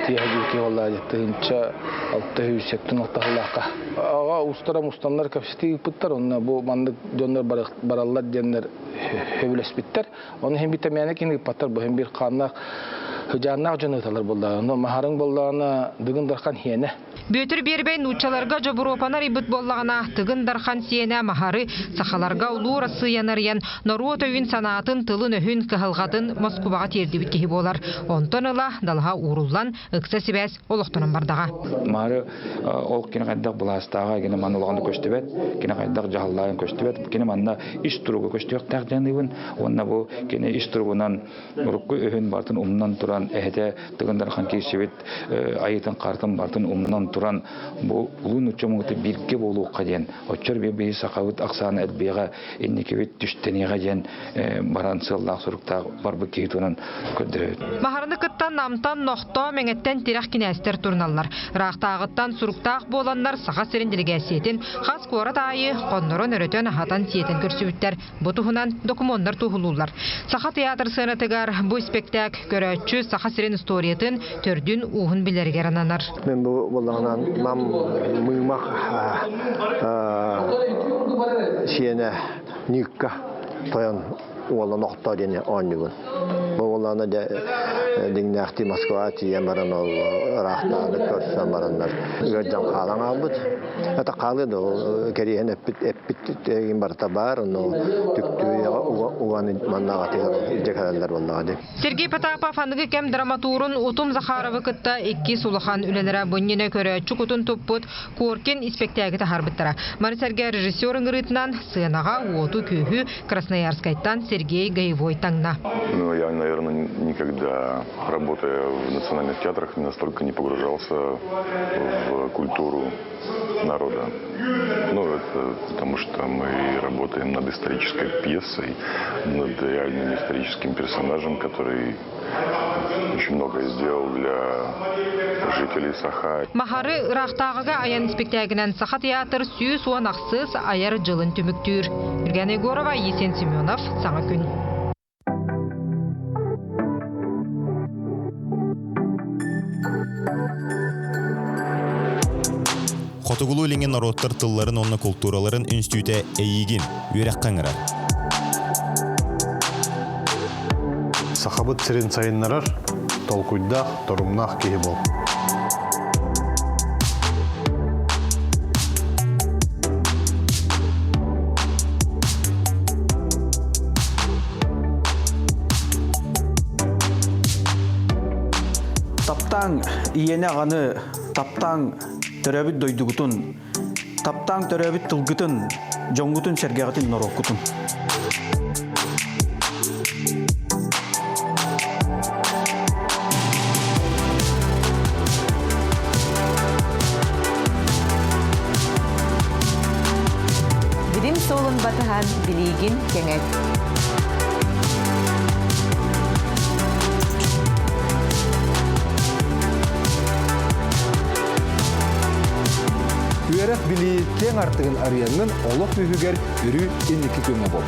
тиэһэ киһи буолла 1676 сыллаахха. Аҕа устара мустаннар кэпсэтии ыыппыттар, онно бу маннык дьоннор бараллар диэннэр сөбүлэспиттэр. Ону иһин битэмээнэ кини ыыппаттар, бу иһин биир хааннаах хыдьааннаах дьон ыыталар буоллаҕына. Онно Маһарыҥ буоллаҕына Дыгын Дархан хиэнэ.
Бүөтүр Биэрбэй нууччаларга Дьобуруопаны арыйбыт буоллаҕына, Тыгын Дархан сиэнэ Маһары сахаларга Улуу Арассыыйаны арыйан, норуот өйүн-санаатын, тылын-өһүн, кыһалҕатын Москубаҕа тиэрдибит киһи буолар. Онтон ыла далаһа ууруллан, ыкса сибээс олохтонон бардаҕа.
Маһары ол кини хайдах былаастааҕа кини манна улаханнык көстүбэт, кини хайдах дьаһаллааҕын көстүбэт, кини манна ис туруга көстүөхтээх диэн ыыбын. Уонна бу кини ис туругунан урукку өһүн барытын умнан туран. туран эһэтэ Тыгын Дархан киирсибит айытын хаартын бартын умнан туран бу улуу нуучча омугута бииргэ буолуохха диэн оччор биир сахабыт ахсаана элбиэҕэ инникибит түстэниэҕэ диэн баран сыаллаах суруктаах барбыт киһи туһунан көрдөрөбүт.
Маһарыны кытта Намтан Нохтоо Мэҥэттэн тирэх кинээстэр туруналлар. Ыраахтааҕыттан суруктаах буоланнар Саха сирин дэлэгээссийэтин хас куорат аайы хоннорон өрөтөн аһатан-сиэтэн көрсүбүттэр. Бу туһунан докумуоннар туоһулууллар. Саха театр сыанатыгар бу испэктээк көрөөччү Саха сирин историятын төрдүн-ууһун билэригэр ананар.
Мен бу буоллаҕынан мам мыымах сиэнэ Ньыыкка тойон уола нохто диэн оонньугун. Бу буоллаҕына дьэ дьиҥнээхтии Москваҕа тиийэн баран ол ыраахтааҕыны көрсөн бараннар ыалдьан хаалан хаалбыт. Это хаалыа да ол кэриэһин эппит эппит эйигин барыта баар, ону түктүү уган маннаҕатыгар илдьэ кэлэллэр буоллаҕа дии.
Сергей Потапов аныгы кэм драматурун Утум Захаровы кытта иккис улахан үлэлэрэ бу иннинэ көрөөччү кутун туппут Коркин испэктээги таһаарбыттара. Маны сэргэ режиссер ыҥырыытынан сыанаҕа уоту-күүһү Красноярскайтан Сергей Гаевой таҥна.
Ну, я, наверное, никогда, работая в национальных театрах, настолько не погружался в культуру народа. Ну, это потому что мы работаем над исторической пьесой, над реальным историческим персонажем, который очень многое сделал для жителей Саха.
Махары ыраахтааҕыга айан испэктээгинэн Саха театр 110 ахсыс айар дьылын түмүктүүр. Юргена Егорова, Есен Семенов, Саҥа күн.
Хотугулуу Илиҥҥи норуоттар тылларын уонна култуураларын үнстүүтэ эйиигин үөрэххэ ыҥырар.
Сахабыт сирин сайыннарар, толкуйдаах, торумнаах киһи бол.
Таптааҥ ийэни аҕаны, таптааҥ төрөөбүт дойдугутун, таптааҥ төрөөбүт тылгытын, дьоҥҥутун сэргэҕитин норуоккутун.
Билим суолун батыһан билиигин кэҥэт.
Үөрэх билии киэҥ артыгын арыйаҥҥын олох үһүгэр өрүү инники күҥҥэ бол.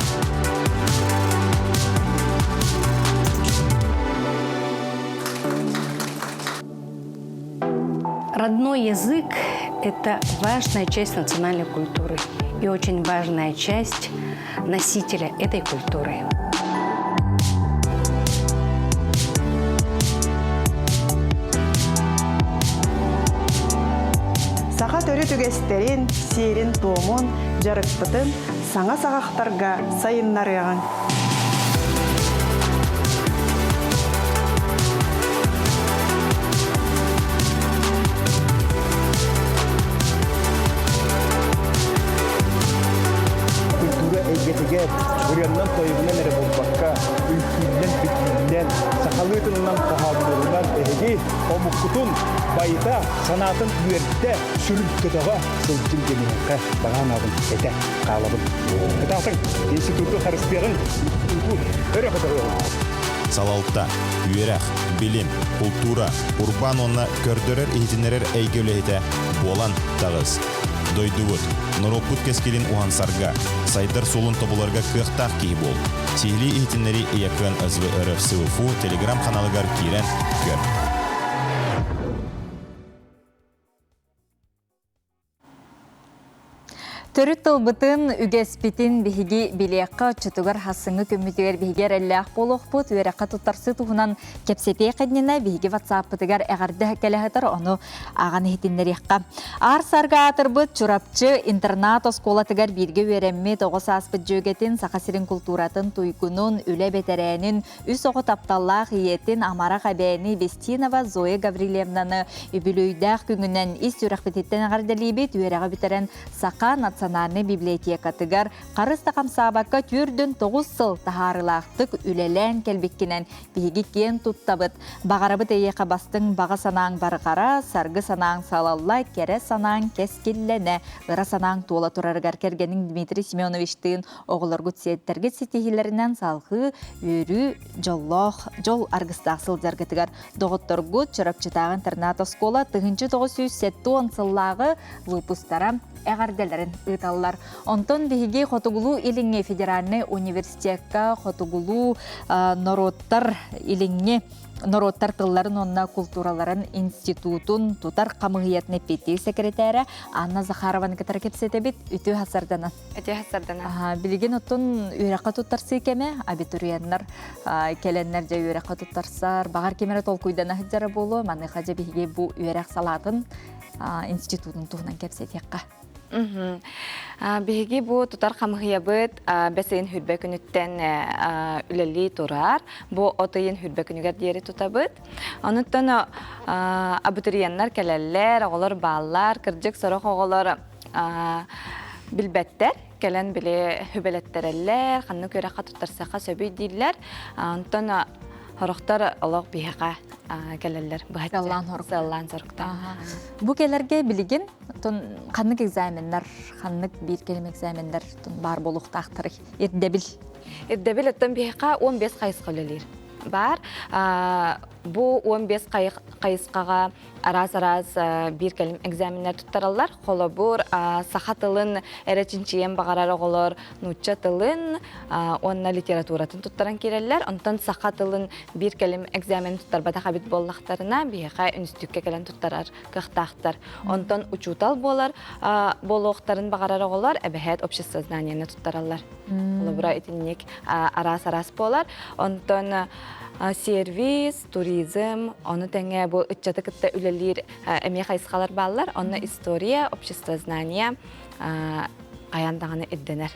Родной язык – это важная часть национальной культуры и очень важная часть носителя этой культуры.
Саха төрүт үгэстэрин, сиэрин-туомун, дьарыкпытын саҥа саҕахтарга сайыннарыаҕыҥ.
Культура эйгэтигэр ырыаннан-тойугунан эрэ буолбакка, үҥкүүннэн-битииннэн, сахалыы тылынан хоһооннорунан эһиги омуккутун байыта, санаатын үөрдэ, сүрүн көтөҕө сылдьын диэниэххэ баҕа этэ хаалабын. Кытаатыҥ, институту харыстыаҕыҥ, институту өрө көтөҕүөҕүҥ.
Салалта, үөрэх, билим, култуура, урбаан уонна көрдөрөр-иһитиннэрэр эйгэ үлэһитэ буолан таҕыс. Дойдубут, норуоппут кэскилин уһансарга, сайдар суолун тобуларга кыахтаах киһи буол. Сиһилии иһитиннэрии Иякын СВРФ СВФУ телеграм-ханалыгар киирэн көр.
Төрүт тылбытын, үгэспитин биһиги билиэххэ оччотугар хассыҥҥы күммүтүгэр биһиги эрэллээх буолуохпут, үөрэххэ туттарсыы туһунан кэпсэтиэх иннинэ биһиги ватсаппытыгар эҕэрдэ кэлэ сытар, ону ааҕан иһитиннэриэххэ. Аар сарга аатырбыт Чурапчы интернат оскуолатыгар бииргэ үөрэммит оҕо сааспыт дьүөгэтин, Саха сирин култууратын туйгунун, үлэ бэтэрээнин, Үс оҕо тапталлаах ийэтин амарах эбээни Вестинова Зоя Гаврильевнаны үбүлүөйдээх күҥүнэн ис сүрэхпититтэн эҕэрдэлиибит, үөрэҕи бүтэрэн Саха национальнай национальнай библиотекатыгар харыс да хамсаабакка 49 сыл таһаарыылаахтык үлэлээн кэлбиккинэн биһиги киэн туттабыт. Баҕарабыт эйиэхэ бастыҥ баҕа санааҥ барҕара, саргы санааҥ салалла, кэрэ санааҥ кэскиллэнэ, ыра санааҥ туола турарыгар кэргэниҥ Дмитрий Семеновичтыын оҕолоргут сиэттэргит ситиһиилэринэн салҕыы үөрүү, дьоллоох, дьол аргыстаах сылдьаргытыгар доҕотторгут Чурапчытааҕы интернат-оскуола 1970 сыллааҕы выпустара эҕэрдэлэрин ыыталлар. Онтон биһиги Хотугулуу-Илиҥҥи федеральнай университекка хотугулуу норуоттар илиҥҥи норуоттар тылларын уонна култуураларын институтун тутар хамыыһыйатын эппиэттиир сэкирэтээрэ Анна Захарованы кытары кэпсэтэбит. Үтүө хасарданан.
Үтүө хасарданан.
Билигин оттон үөрэххэ туттарсыы кэмэ абитуриеннар кэлэннэр дьэ үөрэххэ туттарсар, баҕар ким эрэ толкуйдана сылдьара буолуо. Маныаха дьэ биһиги бу үөрэх салаатын институтун туһунан кэпсэтиэххэ.
Биһиги бу тутар хамыһыйабыт бэс ыйын хүрбэ күнүттэн үлэлии турар. Бу от ыйын хүрбэ күнүгэр диэри тутабыт. Онуттан абитуриеннар кэлэллэр, оҕолор бааллар. Кырдьык сорох оҕолор билбэттэр, кэлэн били хүбэлэттэрэллэр, ханнык үөрэххэ туттарсахха сөбүй дииллэр. Онтон Сорохтор олох биһиэхэ кэлэллэр быһаччы. Сыаллаан соруктаан.
Бу кэлэргэ билигин ханнык экзаменнар, ханнык биир кэлим экзаменнар баар буолуохтаахтарый? Ирдэбил.
Ирдэбил оттон биһиэхэ 15 хайысха үлэлиир. Баар. Бу 15 хайысхаҕа араас-араас биир кэлим экзаменнар туттараллар. Холобур, саха тылын эрэ чинчийэн баҕарар оҕолор нуучча тылын уонна литературатын туттаран киирэллэр. Онтон саха тылын биир кэлим экзамен туттарбатах эбит буоллахтарына, биһиэхэ үнүстүүккэ кэлэн туттарар кыахтаахтар. Онтон учуутал буолар буолуохтарын баҕарар оҕолор эбэһээт обществознаниены туттараллар. Холобура, итинник араас-араас буолар. Онтон сервис, туризм, ону тэҥэ бу ыччаты кытта үлэлиир эмиэ хайысхалар бааллар. Онно история, обществознание хайаан даҕаны ирдэнэр.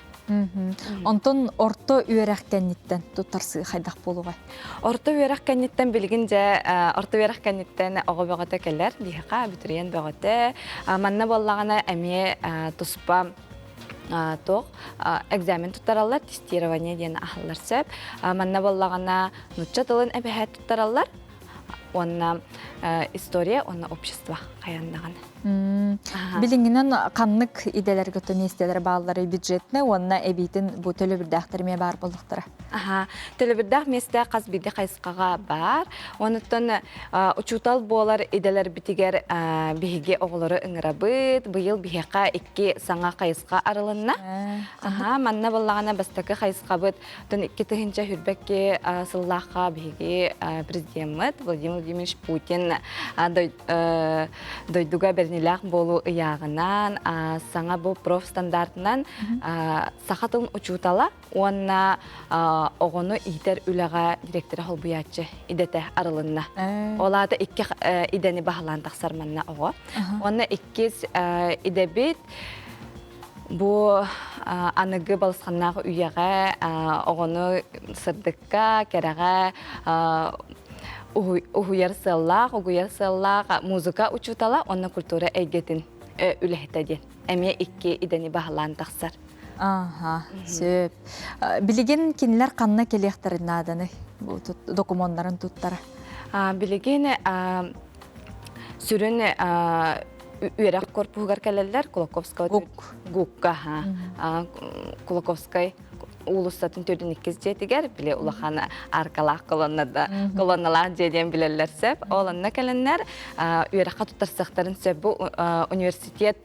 Онтон орто үөрэх кэнниттэн туттарсыы хайдах буолуоҕай?
Орто үөрэх кэнниттэн билигин дьэ орто үөрэх кэнниттэн оҕо бөҕөтө кэлэр биһиэхэ абитуриент бөҕөтө. Манна буоллаҕына эмиэ туспа туох экзамен туттараллар, тестирование диэн аһаллар сөп. Манна буоллаҕына нуучча тылын эбэһээт туттараллар уонна история уонна общество хайаннаҕын.
Билиҥҥинэн ханнык идэлэргэ то миэстэлэр баалларый бюджетнай уонна эбиитин бу төлөбүрдээхтэр эмиэ баар буоллахтара?
Аха, төлөбүрдээх миэстэ хас биирдии хайысхаҕа баар. Онуттан учуутал буолар идэлэрбитигэр биһиги оҕолору ыҥырабыт. Быйыл биһиэхэ икки саҥа хайысха арылынна. Аха, манна буоллаҕына бастакы хайысхабыт 2022 сыллаахха биһиги президеммит Владимир Владимирович Путин дойдуга бэриниилээх буолуу ыйааҕынан саҥа бу профстандартынан саха тылын учуутала уонна оҕону иитэр үлэҕэ директора холбуйааччы идэтэ арылынна. Ол аата икки идэни баһылаан тахсар манна оҕо. Уонна иккис идэбит бу аныгы балысханнаах үйэҕэ оҕону сырдыкка, кэрэҕэ уһуйар сыаллаах, угуйар сыаллаах музыка учуутала уонна культура эйгэтин үлэһитэ диэн эмиэ икки идэни баһылаан тахсар.
Аха, сөп. Билигин кинилэр ханна кэлиэхтэрин нааданый? Бу докумуоннарын туттара.
Билигин сүрүн үөрэх корпуһугар кэлэллэр Кулаковского ГУКка Кулаковскай уулуссатын төрдүн иккис дьиэтигэр били улахан аркалаах колоннада колонналаах дьиэ диэн билэллэр сөп. Ол онно кэлэннэр үөрэххэ туттарсыахтарын сөп. Бу университет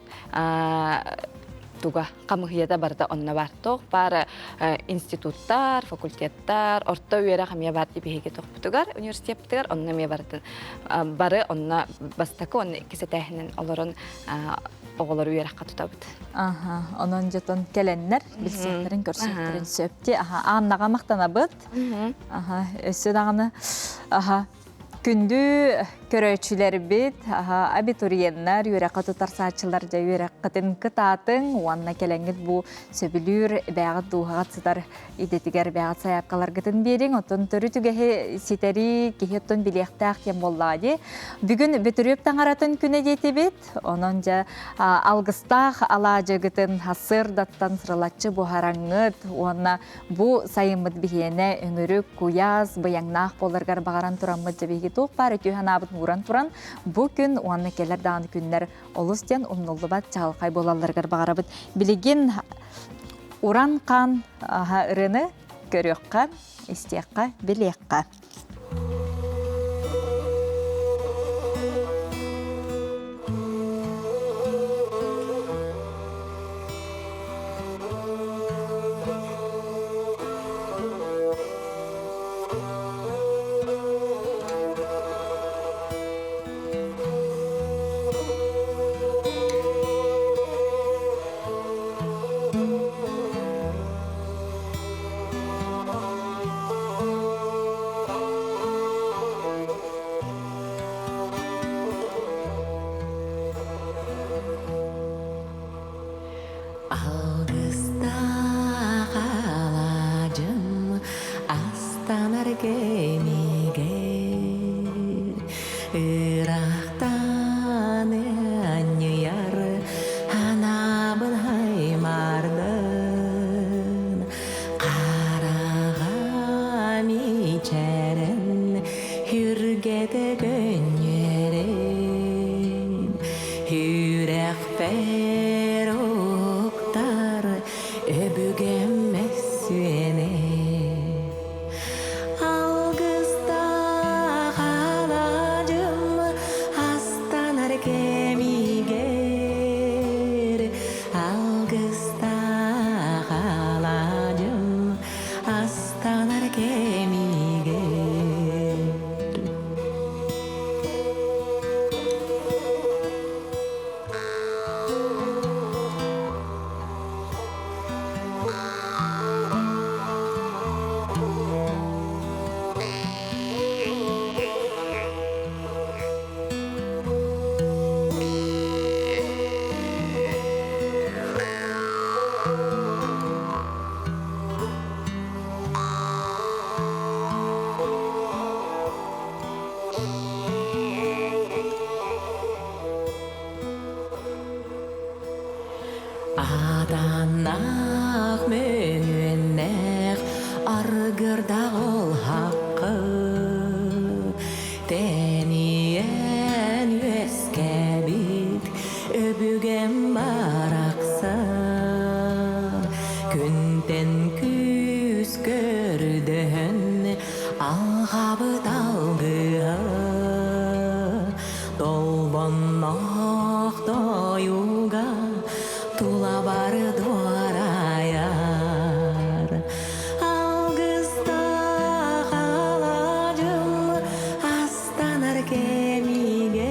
туга хамыһыйата барыта онно бар. Туох баар институттар, факультеттар, орто үөрэх эмиэ бар биһиги тохпутугар университеппытыгар онно эмиэ барытын бары онно бастакы уонна иккис этээһинэн олорон оҕолору үөрэххэ тутабыт.
Аха, онон дьотон кэлэннэр билсиэхтэрин, көрсүөхтэрин сөп. Аха, Аннаҕа махтанабыт. Аха, өссө даҕаны аха. Күндү көрөөччүлэрбит, абитуриеннар, үөрэххэ тутарсааччылар дьэ үөрэххитин кытаатыҥ уонна кэлэҥҥит бу сөбүлүүр бэйэҕит дууһаҕыт сытар идэтигэр бэйэҕит сайаапкаларгытын биэриҥ. Оттон төрүт үгэһи ситэрии киһи оттон билиэхтээх диэн буоллаҕа дии. Бүгүн Бөтүрүөп таҥаратын күнэ диэтибит. Онон дьэ алгыстаах алаадьыгытын сарсыардаттан сырылаччы буһараҥҥыт уонна Бу сайыммыт биһиэнэ өҥүрүк, куйаас, быйаҥнаах буоларыгар баҕаран тураммыт дьэ биһиги туох баар үтүө санаабыт ууран туран бу күн уонна кэлэр даҕаны күннэр олус диэн умнуллубат чаҕылхай буолалларыгар баҕарабыт. Билигин уран хаан ырыаны көрүөххэ, истиэххэ, билиэххэ.
Алгыстаах алаадьым астанар кэмигэр ыраахтан анньыйар анаабын аймардын Хараҕа мичээрэн Хүргэтэ көнньүөрэн Сүрэхпэр уктар Өбүгэм мөссүөнэ Алгыстаах алаадьым Астанар кэмигэр Алгыстаах алаадьым астанар кэмигэр. Атаннаах мөҥүөннээх аргырдаах ол хаккы Тэнийэн үөскээбит өбүгэм барахсан Күнтэн күүс көрдөһөн алҕабыт алгыһа Толбонноох тойуга тула бары дуорайар Алгыстаах алаадьым астанар кэмигэр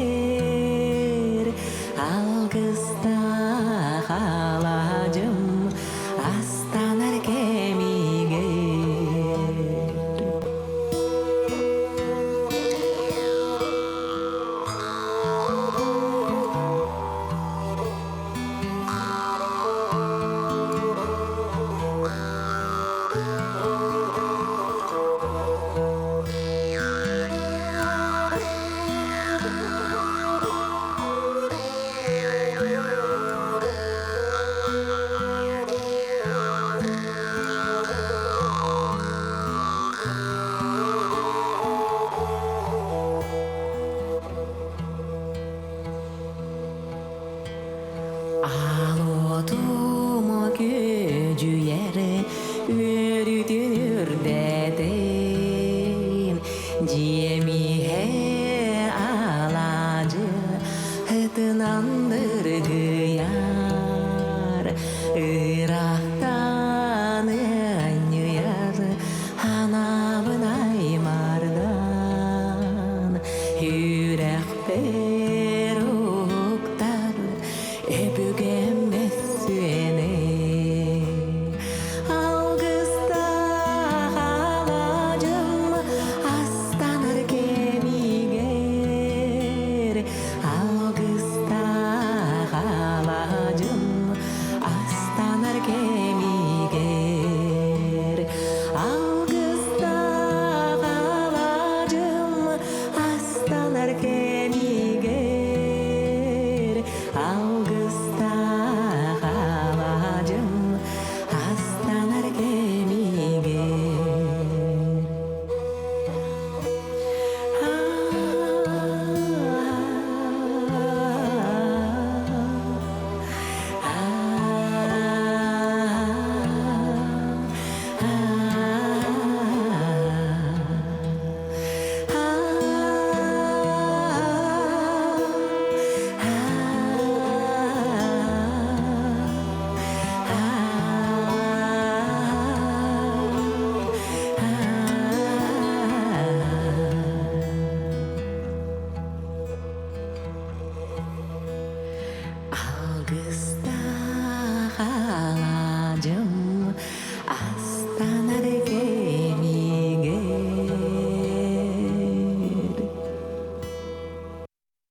Алгыстаах алаадьым астанар кэмигэр. Алуотума күөдьүйэр үөрүүтүн үрдэтин дьиэм иһэ алаадьы ытынан дыргыйар ыраахтан анньыйар анаабын аймардан Сүрэхпэр уһуктар өбүгэм мөссүөнэ Алгыстаах алаадьым астанар кэмигэр. Алгыс.